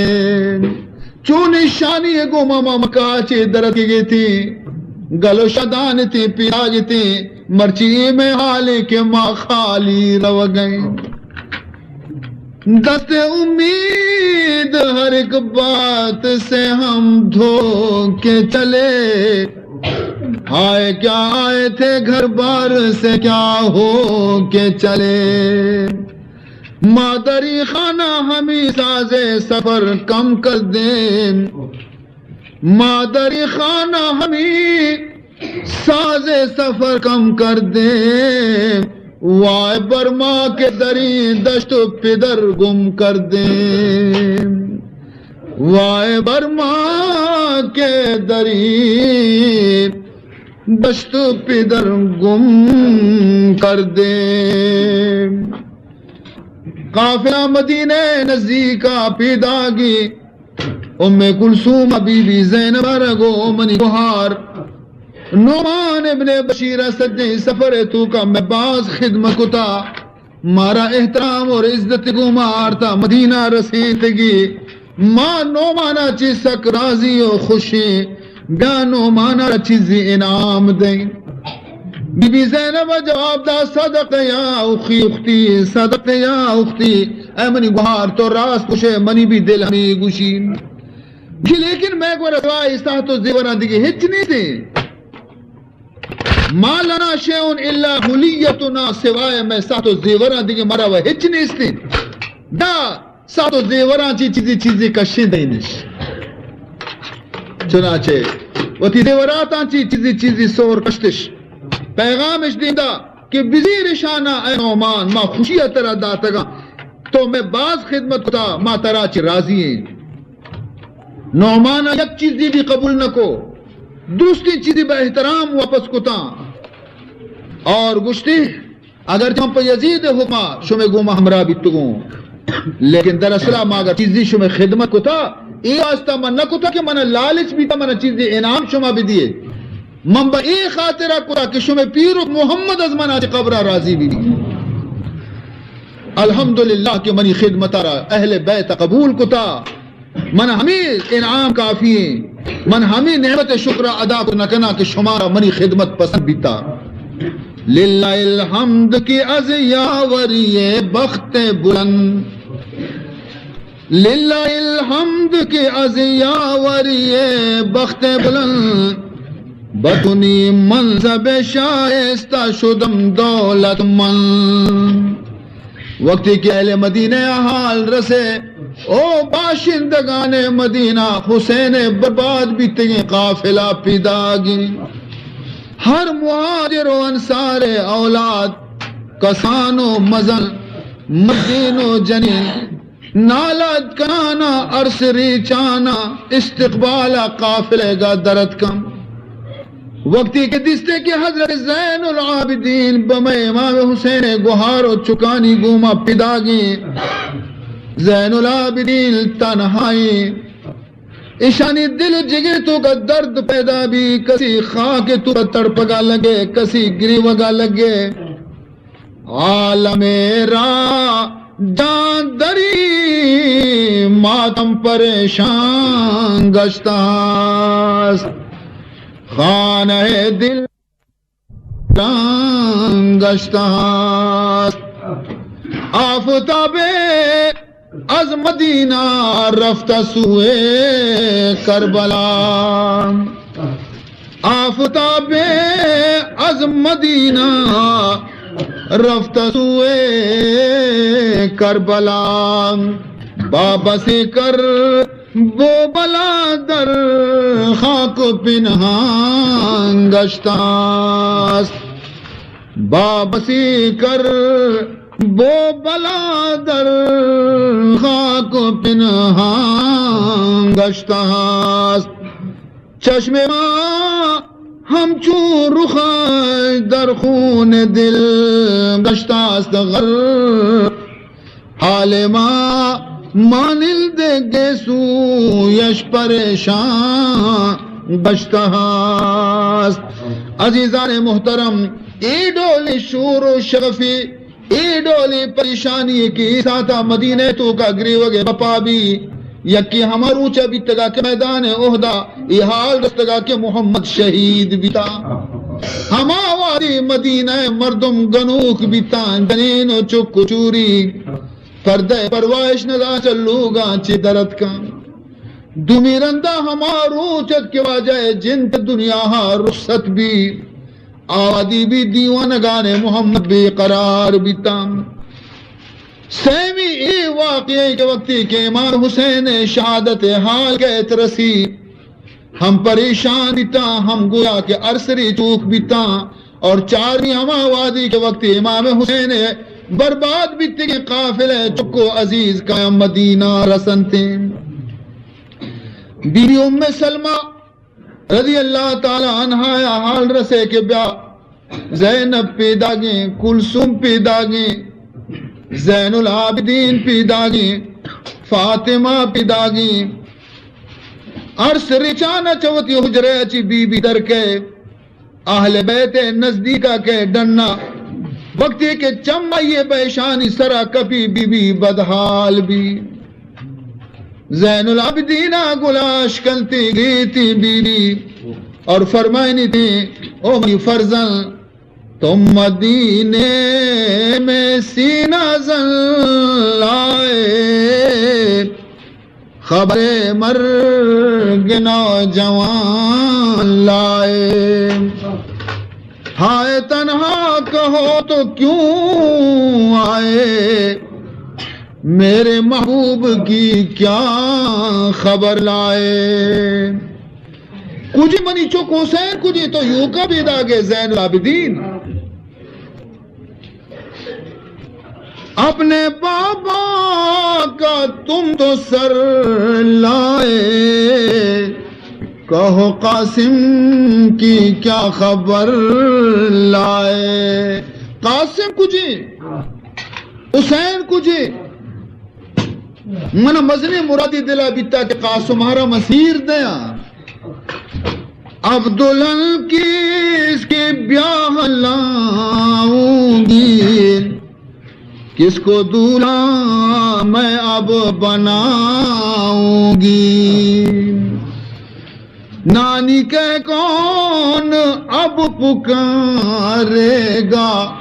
چون شانی گوما ما مکہ چے درت گیتی، گل و شدان تی پیاگ تی، مرچی میں حالی کہ ما خالی رو گئے۔ دست امید ہر ایک بات سے ہم دھو کے چلے، ہائے کیا آئے تھے گھر بار سے کیا ہو کے چلے۔ مادری خانہ ہمی ساز سفر کم کر دیں، مادری خانہ ہمی ساز سفر کم کر دیں، وائے بر ما کہ دریں دشت و پدر گم کردیں، وائے بر ما کہ دریں دشت و پدر گم کردیں۔ قافلہ مدینہ نزیکا پیداگی، ام کلثوم بی بی زینب ءَ را گو، منی گوہار نعمان ابن بشیر ءَ سجیں سفر ءِ توکا مئے باز خدمت کتا، مارا احترام اور عزت گوما آرتا مدینہ رسینتگی۔ ما نعمان ءَ چی سک راضی و خوشیں، بیا نعمان ءَ را چیزی انعام دیں۔ بی بی زینب ءَ جواب دا، صدق یا اخی، اختی، صدق یا اختی، اے منی گوہار، تو راست گوشے، منی بھی دل ہمے گوشی۔ کہ لیکن مئے گورا سوائے ساہت و زیوراں دگہ ہچ نیستیں۔ ما لنا شیء الا حلیتنا، سوائے مئے ساہت و زیوراں دگہ مارا و ہچ نیستیں۔ دا ساہت و زیوراں چی چیزی چیزی کشیں دینش۔ چنانچہ وتی زیوراتاں چی چیزی چیزی سور کشتش۔ پیغامش دیندا کہ بزیر شانا، اے نعمان، ما خوشی ءَ ترا داتگاں، تو مئے باز خدمت کتا، ما ترا چی راضی ایں۔ نعمان ءَ یک چیزی بھی قبول نہ کو، درستیں چیزی بہ احترام واپس کتاں اور گوشتی، اگرچہ من پہ یزید ءِ حکما شمئے گوما ہمراہ بیتگوں، لیکن دراصلا ما اگر چیزی شمئے خدمت کتا، اے واسطہ من نہ کتا کہ منا لالچ بیتا، منا چیزی انعام شما بدیے۔ من بہ اے خاطرا کتا کہ شمئے پیرک محمد از منا چہ قبرا راضی بی۔ الحمدللہ کہ منی خدمتا را اہل بیت قبول کتا۔ من ہمے انعام کافی ایں، من ہمے نعمت شکر ادا کت نہ کناں کہ شمارا منی خدمت پسند بیتا۔ للہ الحمد کہ از یاوری بخت بلند، للہ الحمد کہ از یاوری بخت بلند، بدنی منصب شائستہ شدم دولت مند۔ وقتی کہ اہل مدینہ ءَ حال رسے، او باشندگان مدینہ، حسین برباد بیتگیں قافلہ پیداگیں۔ ہر مہاجر و انصار اولاد، کسان و مزن، مردین و جنین، نالاد کنانا، ارس ریچانا، استقبال قافلہ گا درتکم۔ وقتی کہ دیستے کہ حضرت زین العابدین بہ مئے امام حسین گوہار و چکانی گوما پیداگیں، زین العابدین تنہائیں، ایشانی دل و جگر توکا درد پیدا بی، کسی خاک توکا تڑپگا لگے، کسی گریوگا لگے۔ عالم را جان دری ماتم پریشان گشتہ است، خانہ دل ویران گشتہ است۔ آفتاب از مدینہ رفتہ سوئے کربلا، آفتاب از مدینہ رفتہ سوئے کربلا، با بسی کر بو بلا در خاک و پنہان گشتہ است، با بسی کر بو بلا در خاک و پنہان گشتہ است۔ چشم ما ہمچو رخ در خون دل گشتہ است غرق، حال ما مانند گیسویش پریشان گشتہ است۔ عزیزان محترم، اے ڈولیں شور و شغفی، اے ڈولیں پریشانی کہ اے ساعتا مدینہ توکا گریوگ بپا بی، یکے ہما روچا بیتگا کہ میدان احدا اے حال رستگا کہ محمد شہید بیتا۔ ہما وہدی مدینہ مردم گنوک بیتاں، جنین و چک و چوری پردہ پرواہ اش ندا چہ لوگاں چہ درتکاں۔ دومی رندا ہما روچ ات کہ واجہ جند دنیاہا رخصت بی، آوادی بی دیوانگان محمد بے قرار بیتاں۔ سیمی اے واقعہ کہ وقتی کہ امام حسین شہادت حال گئیت رسی، ہم پریشان بیتاں، ہم گویا کہ ارسری چوک بیتاں، اور چارمی ہما وہدی کہ وقت امام حسین ءِ برباد بیتگیں قافلہ ءِ چک و عزیز کایاں مدینہ رسنتیں۔ بی بی ام سلمہ رضی اللہ تعالی عنہا ءَ حال رسے کہ بیا زینب پیداگیں، کلثوم پیداگیں، زین العابدین پیداگیں، فاطمہ پیداگیں۔ ارس رچان ءَ چہ وتی حجرہ ءَ چہ بی بی در کئے۔ اہل بیت ءِ نزدیک ءَ کئے ڈنا، وقتی کہ چم آئی ءِ بہ اشانی سرا کپی، بی بی بدحال بی۔ زین العابدین ءَ گلاش کنتی، گریتی بی بی اور فرمائنی تھی، او منی فرزند، تو مدینے میں سینہ زن لائے، خبر مرگ نوجوان لائے۔ ہائے تنہا کہو تو کیوں آئے، میرے محبوب کی کیا خبر لائے۔ کجی منی چک حسین، کجی تو یوکا پیداگے زین العابدین۔ اپنے بابا کا تم تو سر لائے، کہو قاسم کی کیا خبر لائے۔ قاسم کجی؟ حسین کجی؟ من مزنیں مرادی دلا بیتا کہ قاسم ءَ را من سیر دیاں۔ اب دلہن کس کے بیاہ لاؤں گی، کس کو دولہا میں اب بناؤں گی۔ نانی کہہ کون اب پکارے گا۔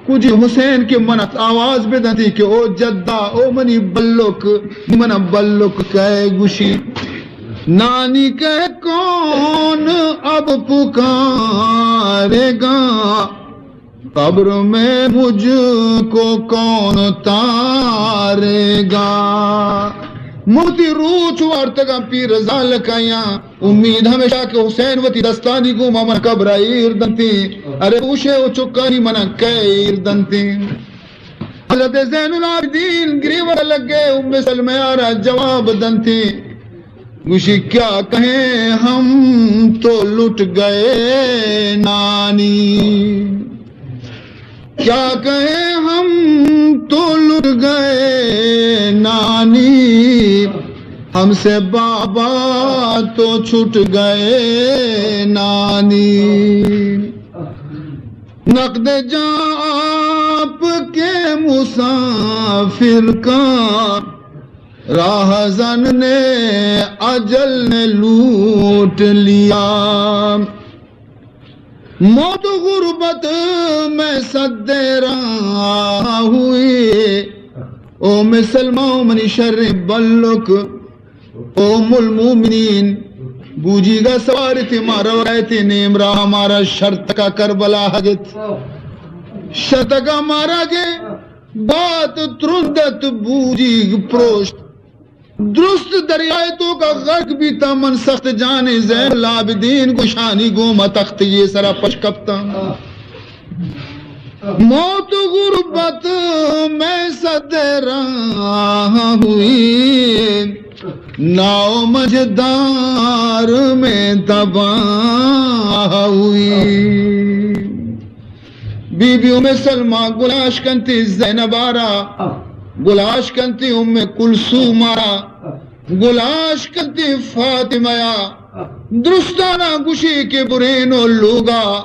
کجی حسین کہ من آواز بدنتی کہ او جدا، او منی بلک، من بلک کئے گوشی۔ نانی کہہ کون اب پکارے گا، قبر میں مجھ کو کون تارے گا۔ من وتی روچ وارتگاں پیر زالکایاں۔ امید ہمیشہ کہ حسین وتی دستانی گوما من قبر ءَ ایر دنتی۔ ارے گوشے او چکانی من کئے ایر دنتی۔ حضرت زین العابدین گریوگ لگے، ام سلمہ ءَ را جواب دنتی۔ گوشی کیا کہیں ہم تو لٹ گئے نانی۔ کیا کہیں ہم تو لٹ گئے نانی، ہم سے بابا تو چھٹ گئے نانی۔ نقد جاں آپ کے مسافر کا، راہزن نے اجل نے لوٹ لیا۔ موت غربت میں صد راہ ہوئی۔ او ام سلمہ، او منی شریں بلک، او ام المومنین، بوجیگا سوار اتیں، ما روایت نیم راہ مارا شرتکا کربلا ہگت۔ شتکا مارا گے بات ترندت بوجیگ پروشت۔ درست دریائے توکا غرق بیتاں، من سخت جانیں زین العابدین گوشانی گوما تختی سرا پش کپتاں۔ موت غربت میں صد راہ ہوئی، ناو مجدار میں تباہ ہوئی۔ بی بی ام سلمہ گلاش کنتی زینب ءَ را، گلاش کنتی ام کلثوم ءَ را، گلاش کنتی فاطمہ ءَ۔ درستانا گوشی کہ برینو لوگا۔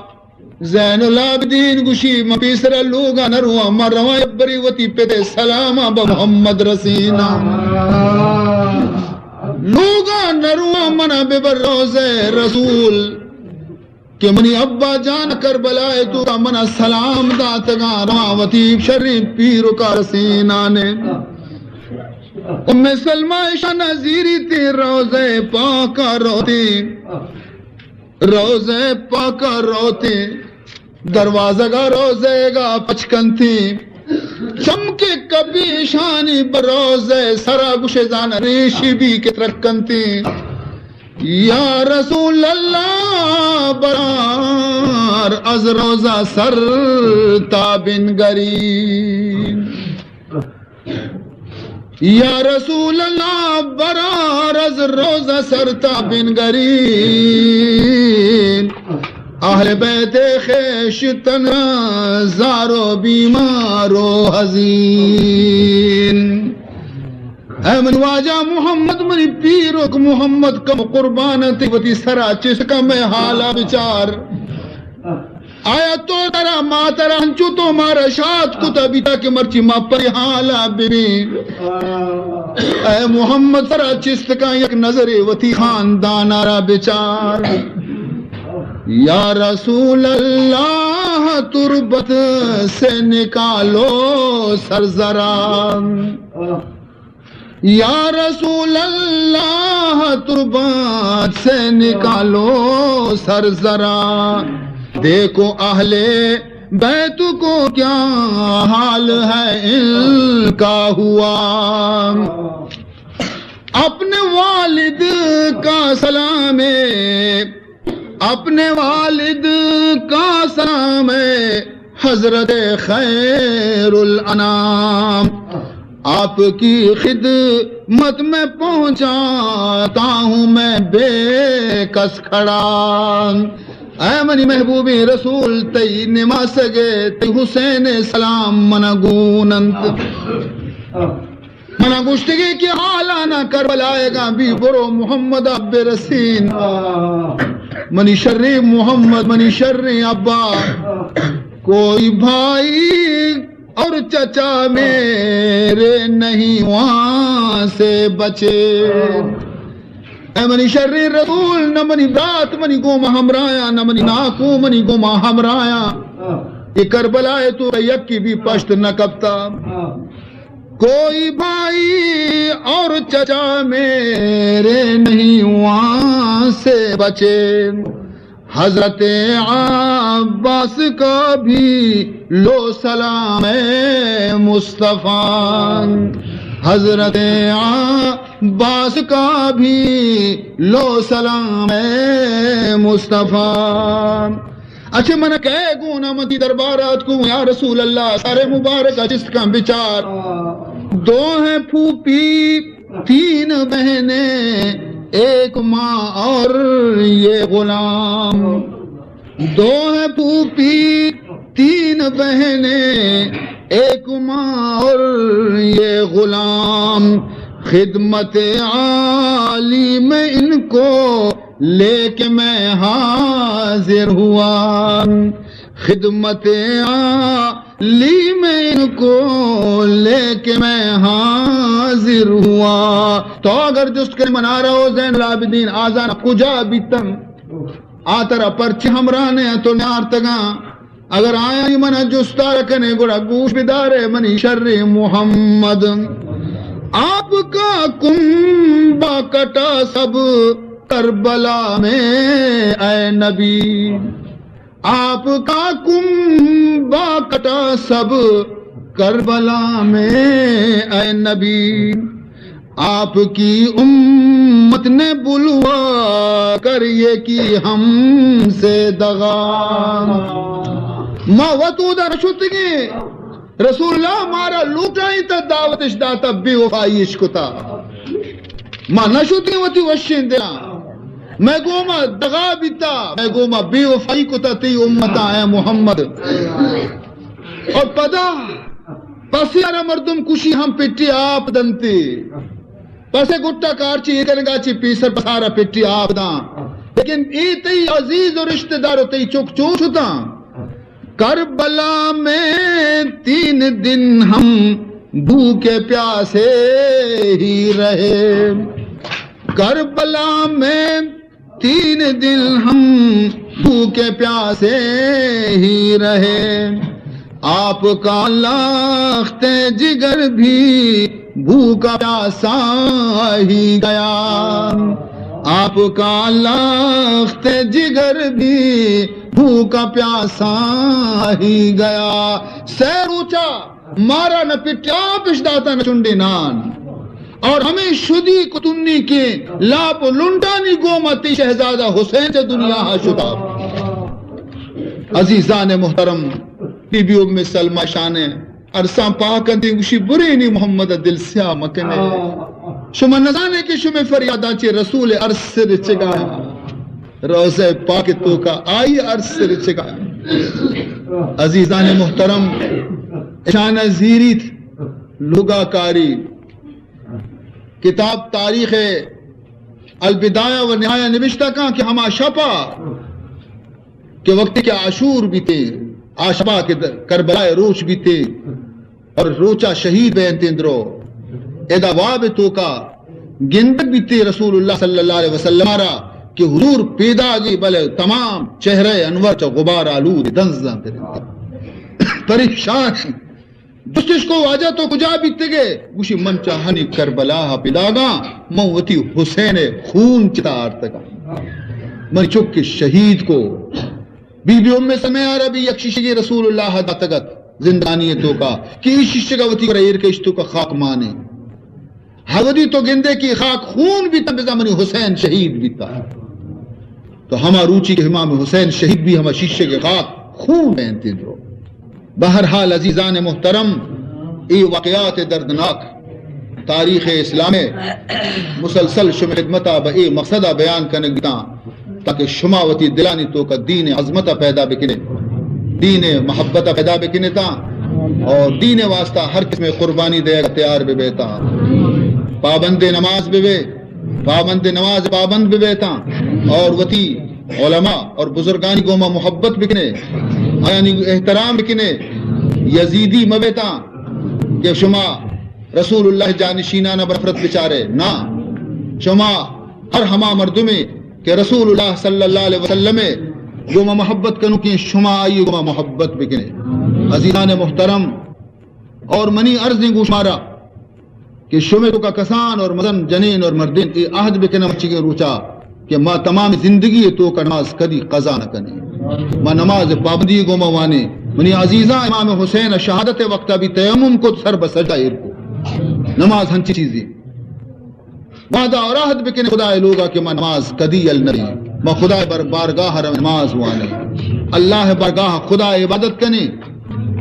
زین العابدین گوشی من پیسرا لوگا نہ رواں، من رواں یک بری وتی پت ءِ سلاما بہ محمد رسیناں۔ لوگا نہ رواں، منا ببر روضہ رسول۔ کہ منی ابا جان کربلا ءِ توکا منا سلام داتگاں، رواں وتی شریں پیرکا رسینانے۔ ام سلمہ اشانا زیریتی، روضہ پاکا روتی، روضہ پاکا روتی، دروازگا روضہ گا پچ کنتی۔ چمکے کپی اشانی بہ روضہ سرا، گوشے زان ریشی بی کہ ترک کنتی۔ یا رسول اللہ، برار از روضہ سر تا بنگری۔ یا رسول اللہ، برار از روضہ سر تا بنگری۔ اہل بیت خویشتن را زار و بیمار و حزین۔ اے منی واجہ محمد، منی پیرک محمد، کم قربان انت، وتی سرا چست کن، مئے حالا بچار۔ آیا تو ترا، ما ترا انچو تو مارا شاد کتا بیتا کہ مرچی ما پری حالا ببی؟ اے محمد، سرا چست کن، یک نظرے وتی خاندانا را بچار۔ یا رسول اللہ، تربت سے نکالو سر ذرا۔ یا رسول اللہ، تربت سے نکالو سر ذرا، دیکھو اہل بیت کو کیا حال ہے ان کا ہوا۔ اپنے والد کا سلام ہے، اپنے والد کا سلام ہے، حضرت خیر الانام۔ آپ کی خدمت میں پہنچاتا ہوں میں بے کس کھڑا۔ اے منی محبوبیں رسول، تئی نماسگ ء، تئی حسین ء سلام منا گون انت۔ منا گوشتگی کہ حالانا کربلائیگاں بی، برو محمد ء برسین۔ منی شریں محمد، منی شریں ابا، کوئی بھائی اور چچا میرے نہیں وہاں سے بچے۔ اے منی شریں رسول، نہ منی برات منی گوما ہمراہاں، نہ منی ناکو منی گوما ہمراہاں۔ اے کربلا ء تو یکی بی پشت نہ کپتا۔ کوئی بھائی اور چچا میرے نہیں وہاں سے بچے۔ حضرت عباس کا بھی لو سلام مصطفیٰ۔ حضرت عباس کا بھی لو سلام مصطفیٰ۔ اچھے من کئے گونا من تئی دربار آتکوں، یا رسول اللہ، سر مبارک ء چست کن بچار۔ دو ہیں پھوپھی، تین بہنیں، ایک ماں اور یہ غلام۔ دو ہیں پھوپھی، تین بہنیں، ایک ماں اور یہ غلام۔ خدمت عالی میں ان کو لے کے میں حاضر ہوا۔ خدمت عالی میں ان کو لے کے میں حاضر ہوا۔ تو اگر جست کن منارا او زین العابدین آزان کجا بیتن؟ آ ترا پرچہ ہمراہ نے تو نیارتگاں۔ اگر آیانی من جستار کنے، گڑا گوش بدارے منی شر محمد۔ آپ کا کنبہ کٹا سب کربلا میں اے نبی۔ آپ کا کنبہ کٹا سب کربلا میں اے نبی۔ آپ کی امت نے بلوا کر یہ کی ہم سے دغا۔ ما وت اودا نہ شتگیں، رسول اللہ مارا لوٹائینتا، دعوتش داتا، بے وفائیش کتا۔ ما نہ شتگیں وتی وشیں دلاں۔ مئے گوما دغا بیتا، مئے گوما بے وفائی کتا تئی امتا اے محمد۔ اور پدا پسے ارا مردم کشی ہم پٹی آپ دنتے۔ پسے گٹا کارچی اے کنگا چی پیسر پسارا پٹی آپ داں۔ لیکن اے تئی عزیز و رشتہ دار و تئی چک چو شتاں۔ کربلا میں تین دن ہم بھوکے پیاسے ہی رہے۔ کربلا میں تین دن ہم بھوکے پیاسے ہی رہے۔ آپ کا لخت جگر بھی بھوکا پیاسا ہی گیا۔ آپ کا لخت جگر بھی بھوکا پیاسا ہی گیا۔ سہ روچا مارا نہ پٹی آپش داتا، نہ چنڈے نان۔ اور ہمے شدی کتنی کہ لاپ و لنٹانی گوما تئی شہزادہ حسین چہ دنیا ہا شتا۔ عزیزان محترم، بی بی ام سلمہ شان ارساں پاک انت، گوشی، برینی محمد دل سیاہ مکنے۔ شما نزانے کہ شمے فریاداں چہ رسول ارس رچگا، روضہ پاک توکا آئی ارس رچگا۔ عزیزان محترم، اشانا زیریت لوگا کاری۔ کتاب تاریخ البدایہ و نہایہ نبشتہ کاں کہ ہما شپا کہ وقتی کہ عاشور بیتے، آ شپا کہ د-، کربلا روچ بیتے اور روچا شہید بینتیں درو، ادا واب توکا گندگ بیتے رسول اللہ صلی اللہ علیہ وسلم را کہ حضور پیداگی، بلے تمام چہرہ انور چہ غبار آلود دنزاں ترنت۔ پریشان۔ جستش کو، واجہ تو کجا بیتگے؟ گوشی، من چہ ہنی کربلا پیداگاں، من وتی حسین خون چتا آرتگاں، من چک شہید کو۔ بی بی ام سلمہ را بھی یک شیشگی رسول اللہ داتگت زندگانی توکا کہ ای شیشگا وتی کرا ایر کش توکا خاک مانے۔ ہر وھدی تو گندے کہ خاک خون بیتا، بزاں منی حسین شہید بیتا۔ تو ہما روچی کہ امام حسین شہید بی، ہما شیشگ خاک خون بینت درو۔ بہرحال عزیزان محترم، اے واقعات دردناک تاریخ اسلام مسلسل شمے خدمتا بہ اے مقصدا بیان کنگ بیتاں۔ تاکہ شما وتی دلانی توکا دین عظمت پیدا بکنے، دین محبت پیدا بکنتا اور دین واسطہ ہر قسم قربانی دے تیار ببیتا۔ پابند نماز ببے، پابند نماز پابند ببیتا اور وتی علماء اور بزرگانی گوما محبت بکنے، آیانی احترام بکنے۔ یزیدی مبیتا کہ شما رسول اللہ جانشینانا بنفرت بچارے، نا، شما ہر ہما مردمے کہ رسول اللہ صلی اللہ علیہ وسلم گوما محبت کنوکیں، شما آئی گوما محبت بکنے۔ عزیزان محترم، اور منی عرضیں گوں شمارا کہ شمے توکا کسان اور مزن جنین اور مردین اے عہد بکناں مرچیگیں روچا کہ ما تمام زندگی توکا نماز کدی قضا نہ کنیں، ما نماز پابندی گوما وانیں۔ منی عزیزاں، امام حسین شہادت وقتا بھی تیمم کو، سر بہ سجدہ ایر کو۔ نماز ہنچی چیزی وعدہ اور عہد بکنے خدا لوگا کہ ما نماز کدی یل نہ دیں، ما خدا بر بارگاہ را نماز وانے، اللہ بارگاہ خدا عبادت کنے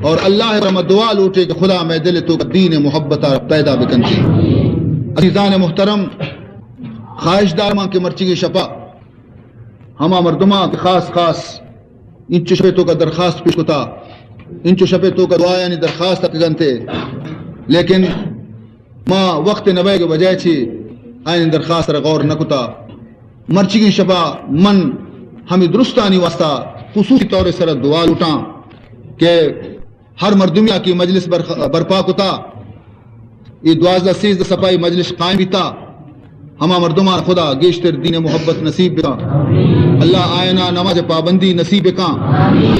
اور اللہ را ما دعا لوٹے کہ خدا مئے دل توکا دین محبت پیدا بکنتے۔ عزیزان محترم، خواہش دارماں کہ مرچیگیں شپا ہما مردماں کہ خاص خاص انچو شپے توکا درخواست پیش کتا، انچو شپے توکا دعایانی درخواست اتکگنتے، لیکن ما وقت نہ بئیگ وجہ چی آیانی درخواست را غور نہ کتا۔ مرچیگیں شپا من ہمے درستانی واسطہ خصوصی طور سر دعا لوٹاں کہ ہر مردمیا کہ مجلس برخ-، برپا کتا، اے دوازدہ سیزدہ سپائی مجلس قائم بیتا، ہما مردمان خدا گیشتر دین محبت نصیب بکا۔ اللہ آیانا نماز پابندی نصیب بکا۔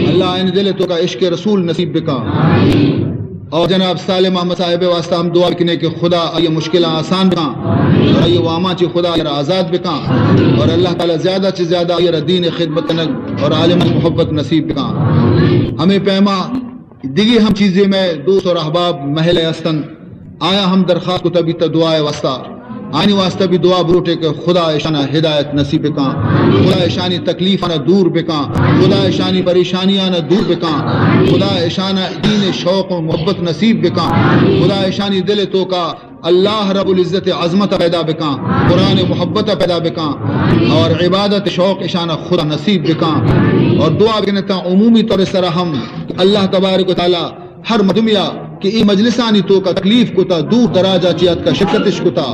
اللہ آیانی دل توکا عشق رسول نصیب بکا۔ اور جناب صالح محمد صاحب واسطہ ہم دعا بکنے کہ خدا آئی مشکلاں آسان بکا اور آئی واما چی خدا آئی را آزاد بکا اور اللہ تعالی زیادہ چی زیادہ آئی را دین خدمت کنگ اور عالم محبت نصیب بکا۔ ہمیں پیما دگہ ہم چیزے مئے دوست اور احباب محلہ استن، آیا ہم درخواست کتا بیتا دعائے واسطہ، آنی واسطہ بھی دعا بروٹے کہ خدا اشانا ہدایت نصیب بکاں، خدا اشانی تکلیفانا دور بکاں، خدا اشانی پریشانیانا دور بکاں، خدا اشانا دین شوق و محبت نصیب بکاں، خدا اشانی دل توکا اللہ رب العزت عظمت پیدا بکاں، قرآن محبت پیدا بکاں اور عبادت شوق اشانا خدا نصیب بکاں۔ اور دعا بکنتا عمومی طور سرا ہم اللہ تبارک و تعالی ہر مردمیا کہ اے مجلسانی توکا تکلیف کتا، دور دراجا چی اتکا شرکتش کتا،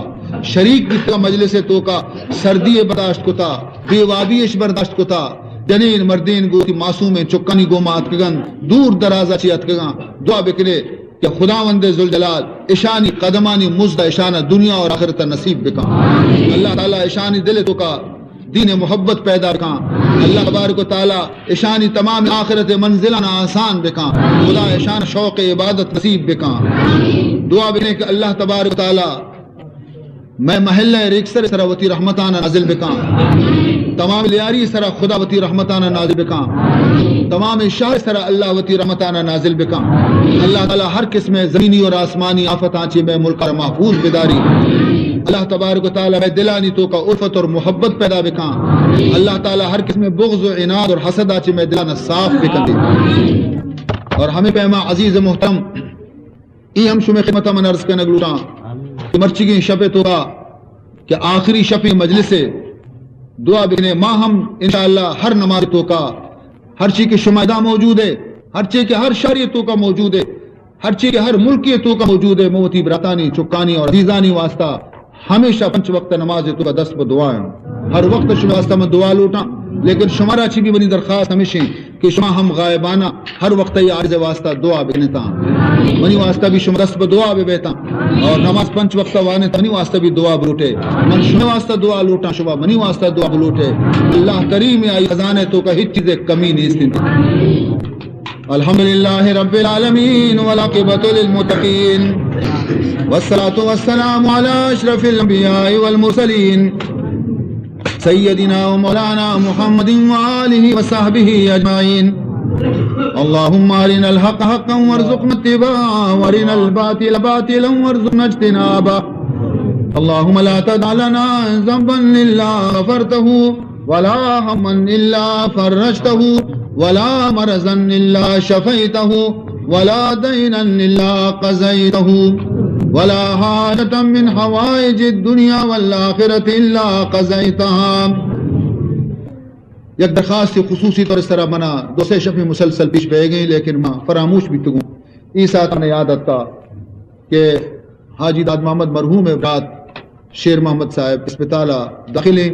شریک بیتگا مجلس توکا، سردی برداشت کتا، بے وابی اش برداشت کتا، جنین مردین گوں وتی معصومیں چکانی گوما اتکگن، دور درازا چی اتکگاں، دعا بکنے کہ خداوند ذوالجلال اشانی قدمانی مزد اشانا دنیا اور آخرت نصیب بکاں۔ اللہ تعالی اشانی دل توکا دین محبت پیدا بکاں۔ اللہ تبارک و تعالی اشانی تمام آخرت منزلاں آسان بکاں۔ خدا اشان شوق عبادت نصیب بکاں۔ دعا بکنے کہ اللہ تبارک و تعالی مئے محلہ ریکسر سرا وتی رحمتانا نازل بکاں۔ تمام لیاری سرا خدا وتی رحمتانا نازل بکاں۔ تمام شہر سرا اللہ وتی رحمتانا نازل بکاں۔ اللہ تعالی ہر قسم زمینی اور آسمانی آفتاں چی مئے ملک را محفوظ بداری۔ اللہ تبارک و تعالی مئے دلانی توکا الفت اور محبت پیدا بکاں۔ اللہ تعالی ہر قسم بغض و عناد اور حسد آ چی مئے دلانا صاف بکن۔ اور ہمیں پیما عزیز محترم، ای ہم شمئے خدمت من عرض کنگ لوٹاں کہ مرچیگیں شپ توکا کہ آخری شپ مجلس ہے، دعا بکنے۔ ما ہم انشاءاللہ ہر نماز توکا ہر چی کہ شما ادا موجود ہے، ہر چی کہ ہر شہری توکا موجود ہے، ہر چی کہ ہر ملکی توکا موجود ہے، موتی براتانی، چکانی اور عزیزانی واسطہ ہمیشہ پنچ وقت نماز توکا دست پہ دعا ہیں۔ ہر وقت شما واسطہ من دعا لوٹاں، لیکن شمارا چی بھی منی درخواست ہمیشیں کہ شما ہم غائبانہ ہر وقت یہ عارض واسطہ دعا بکنتا۔ منی واسطہ بھی شما دست پہ دعا بہ بیتا اور نماز پنچ وقت وانے، منی واسطہ بھی دعا بلوٹے۔ من شما واسطہ دعا لوٹاں، شما منی واسطہ دعا بلوٹے۔ اللہ کریم آئی خزانے توکا ہچ چیز کمی نیست۔ الحمد لله رب العالمين والعاقبة للمتقين، والصلاة والسلام على أشرف الأنبياء والمرسلين سيدنا ومولانا محمد وآله وصحبه أجمعين. اللهم أرنا الحق حقا وارزقنا اتباعه، وأرنا الباطل باطلا وارزقنا اجتنابه. اللهم لا تدع لنا ذنبا إلا غفرته، ولا هما إلا فرجته، ولا مرضا إلا شفيته، ولا دينا إلا قضيته، ولا حاجة من حوائج الدنيا والآخرة إلا قضيتها. یک درخواست خصوصی طور سرا منا دو سے شپیں مسلسل پیش بہ گئے، لیکن ما فراموش بیتگوں۔ ای ساعت منا یاد آتا کہ حاجی داد محمد مرحوم ءِ برات شیر محمد صاحب اسپتال ءَ داخل ایں،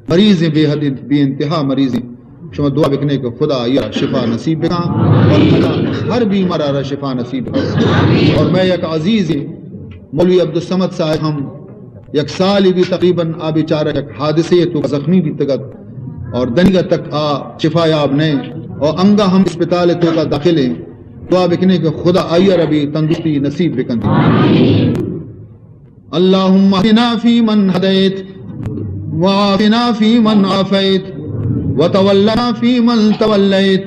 مریض ایں، بے حد انت، بے انتہا مریض ایں۔ شما دعا بکنے کہ خدا آئی ءَ را شفا نصیب بکاں اور خدا ہر بیمار ءَ را شفا نصیب بکاں۔ اور مئے یک عزیز مولوی عبدالصمد صاحب ہم یک سالے بھی تقریباً آ بیچارہ یک حادثے ءِ توکا زخمی بیتگ ات اور دنیگا تک آ شفا یاب نہ ایں اور انگا ہم اسپتال ءِ توکا داخل ایں۔ دعا بکنے کہ خدا آئی ءَ را بھی تندرستی نصیب بکنت۔ اللهم اهدنا فيمن هديت، وعافنا فيمن عافيت، وتولنا فيمن توليت،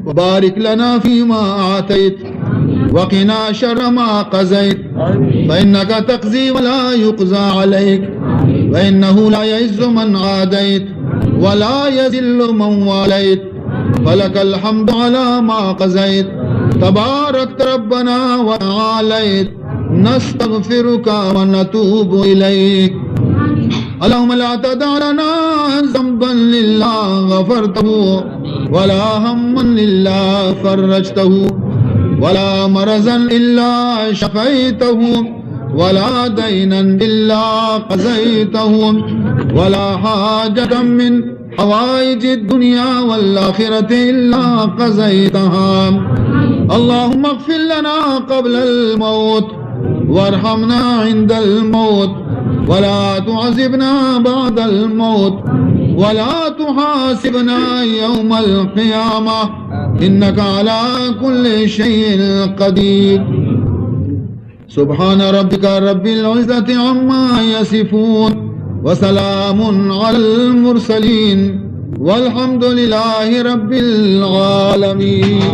وبارك لنا فيما أعطيت، وقنا شر ما قضيت، فإنك تقضي ولا يقضى عليك، فإنه لا يعز من عاديت، ولا يذل من واليت، فلك الحمد على ما قضيت، تباركت ربنا وتعاليت، نستغفرك ونتوب إليك. اللهم لا تدع لنا ذنبا إلا غفرته، ولا هما إلا فرجته، ولا مرضا إلا شفيته، ولا دينا إلا قضيته، ولا حاجة من حوائج الدنيا والآخرة إلا قضيتها. اللهم اغفر لنا قبل الموت، وارحمنا عند الموت، ولا تعذبنا بعد الموت، ولا تحاسبنا يوم القيامة، إنك على كل شيء قدير. سبحان ربك رب العزة عما يصفون، وسلام على المرسلين، والحمد لله رب العالمين.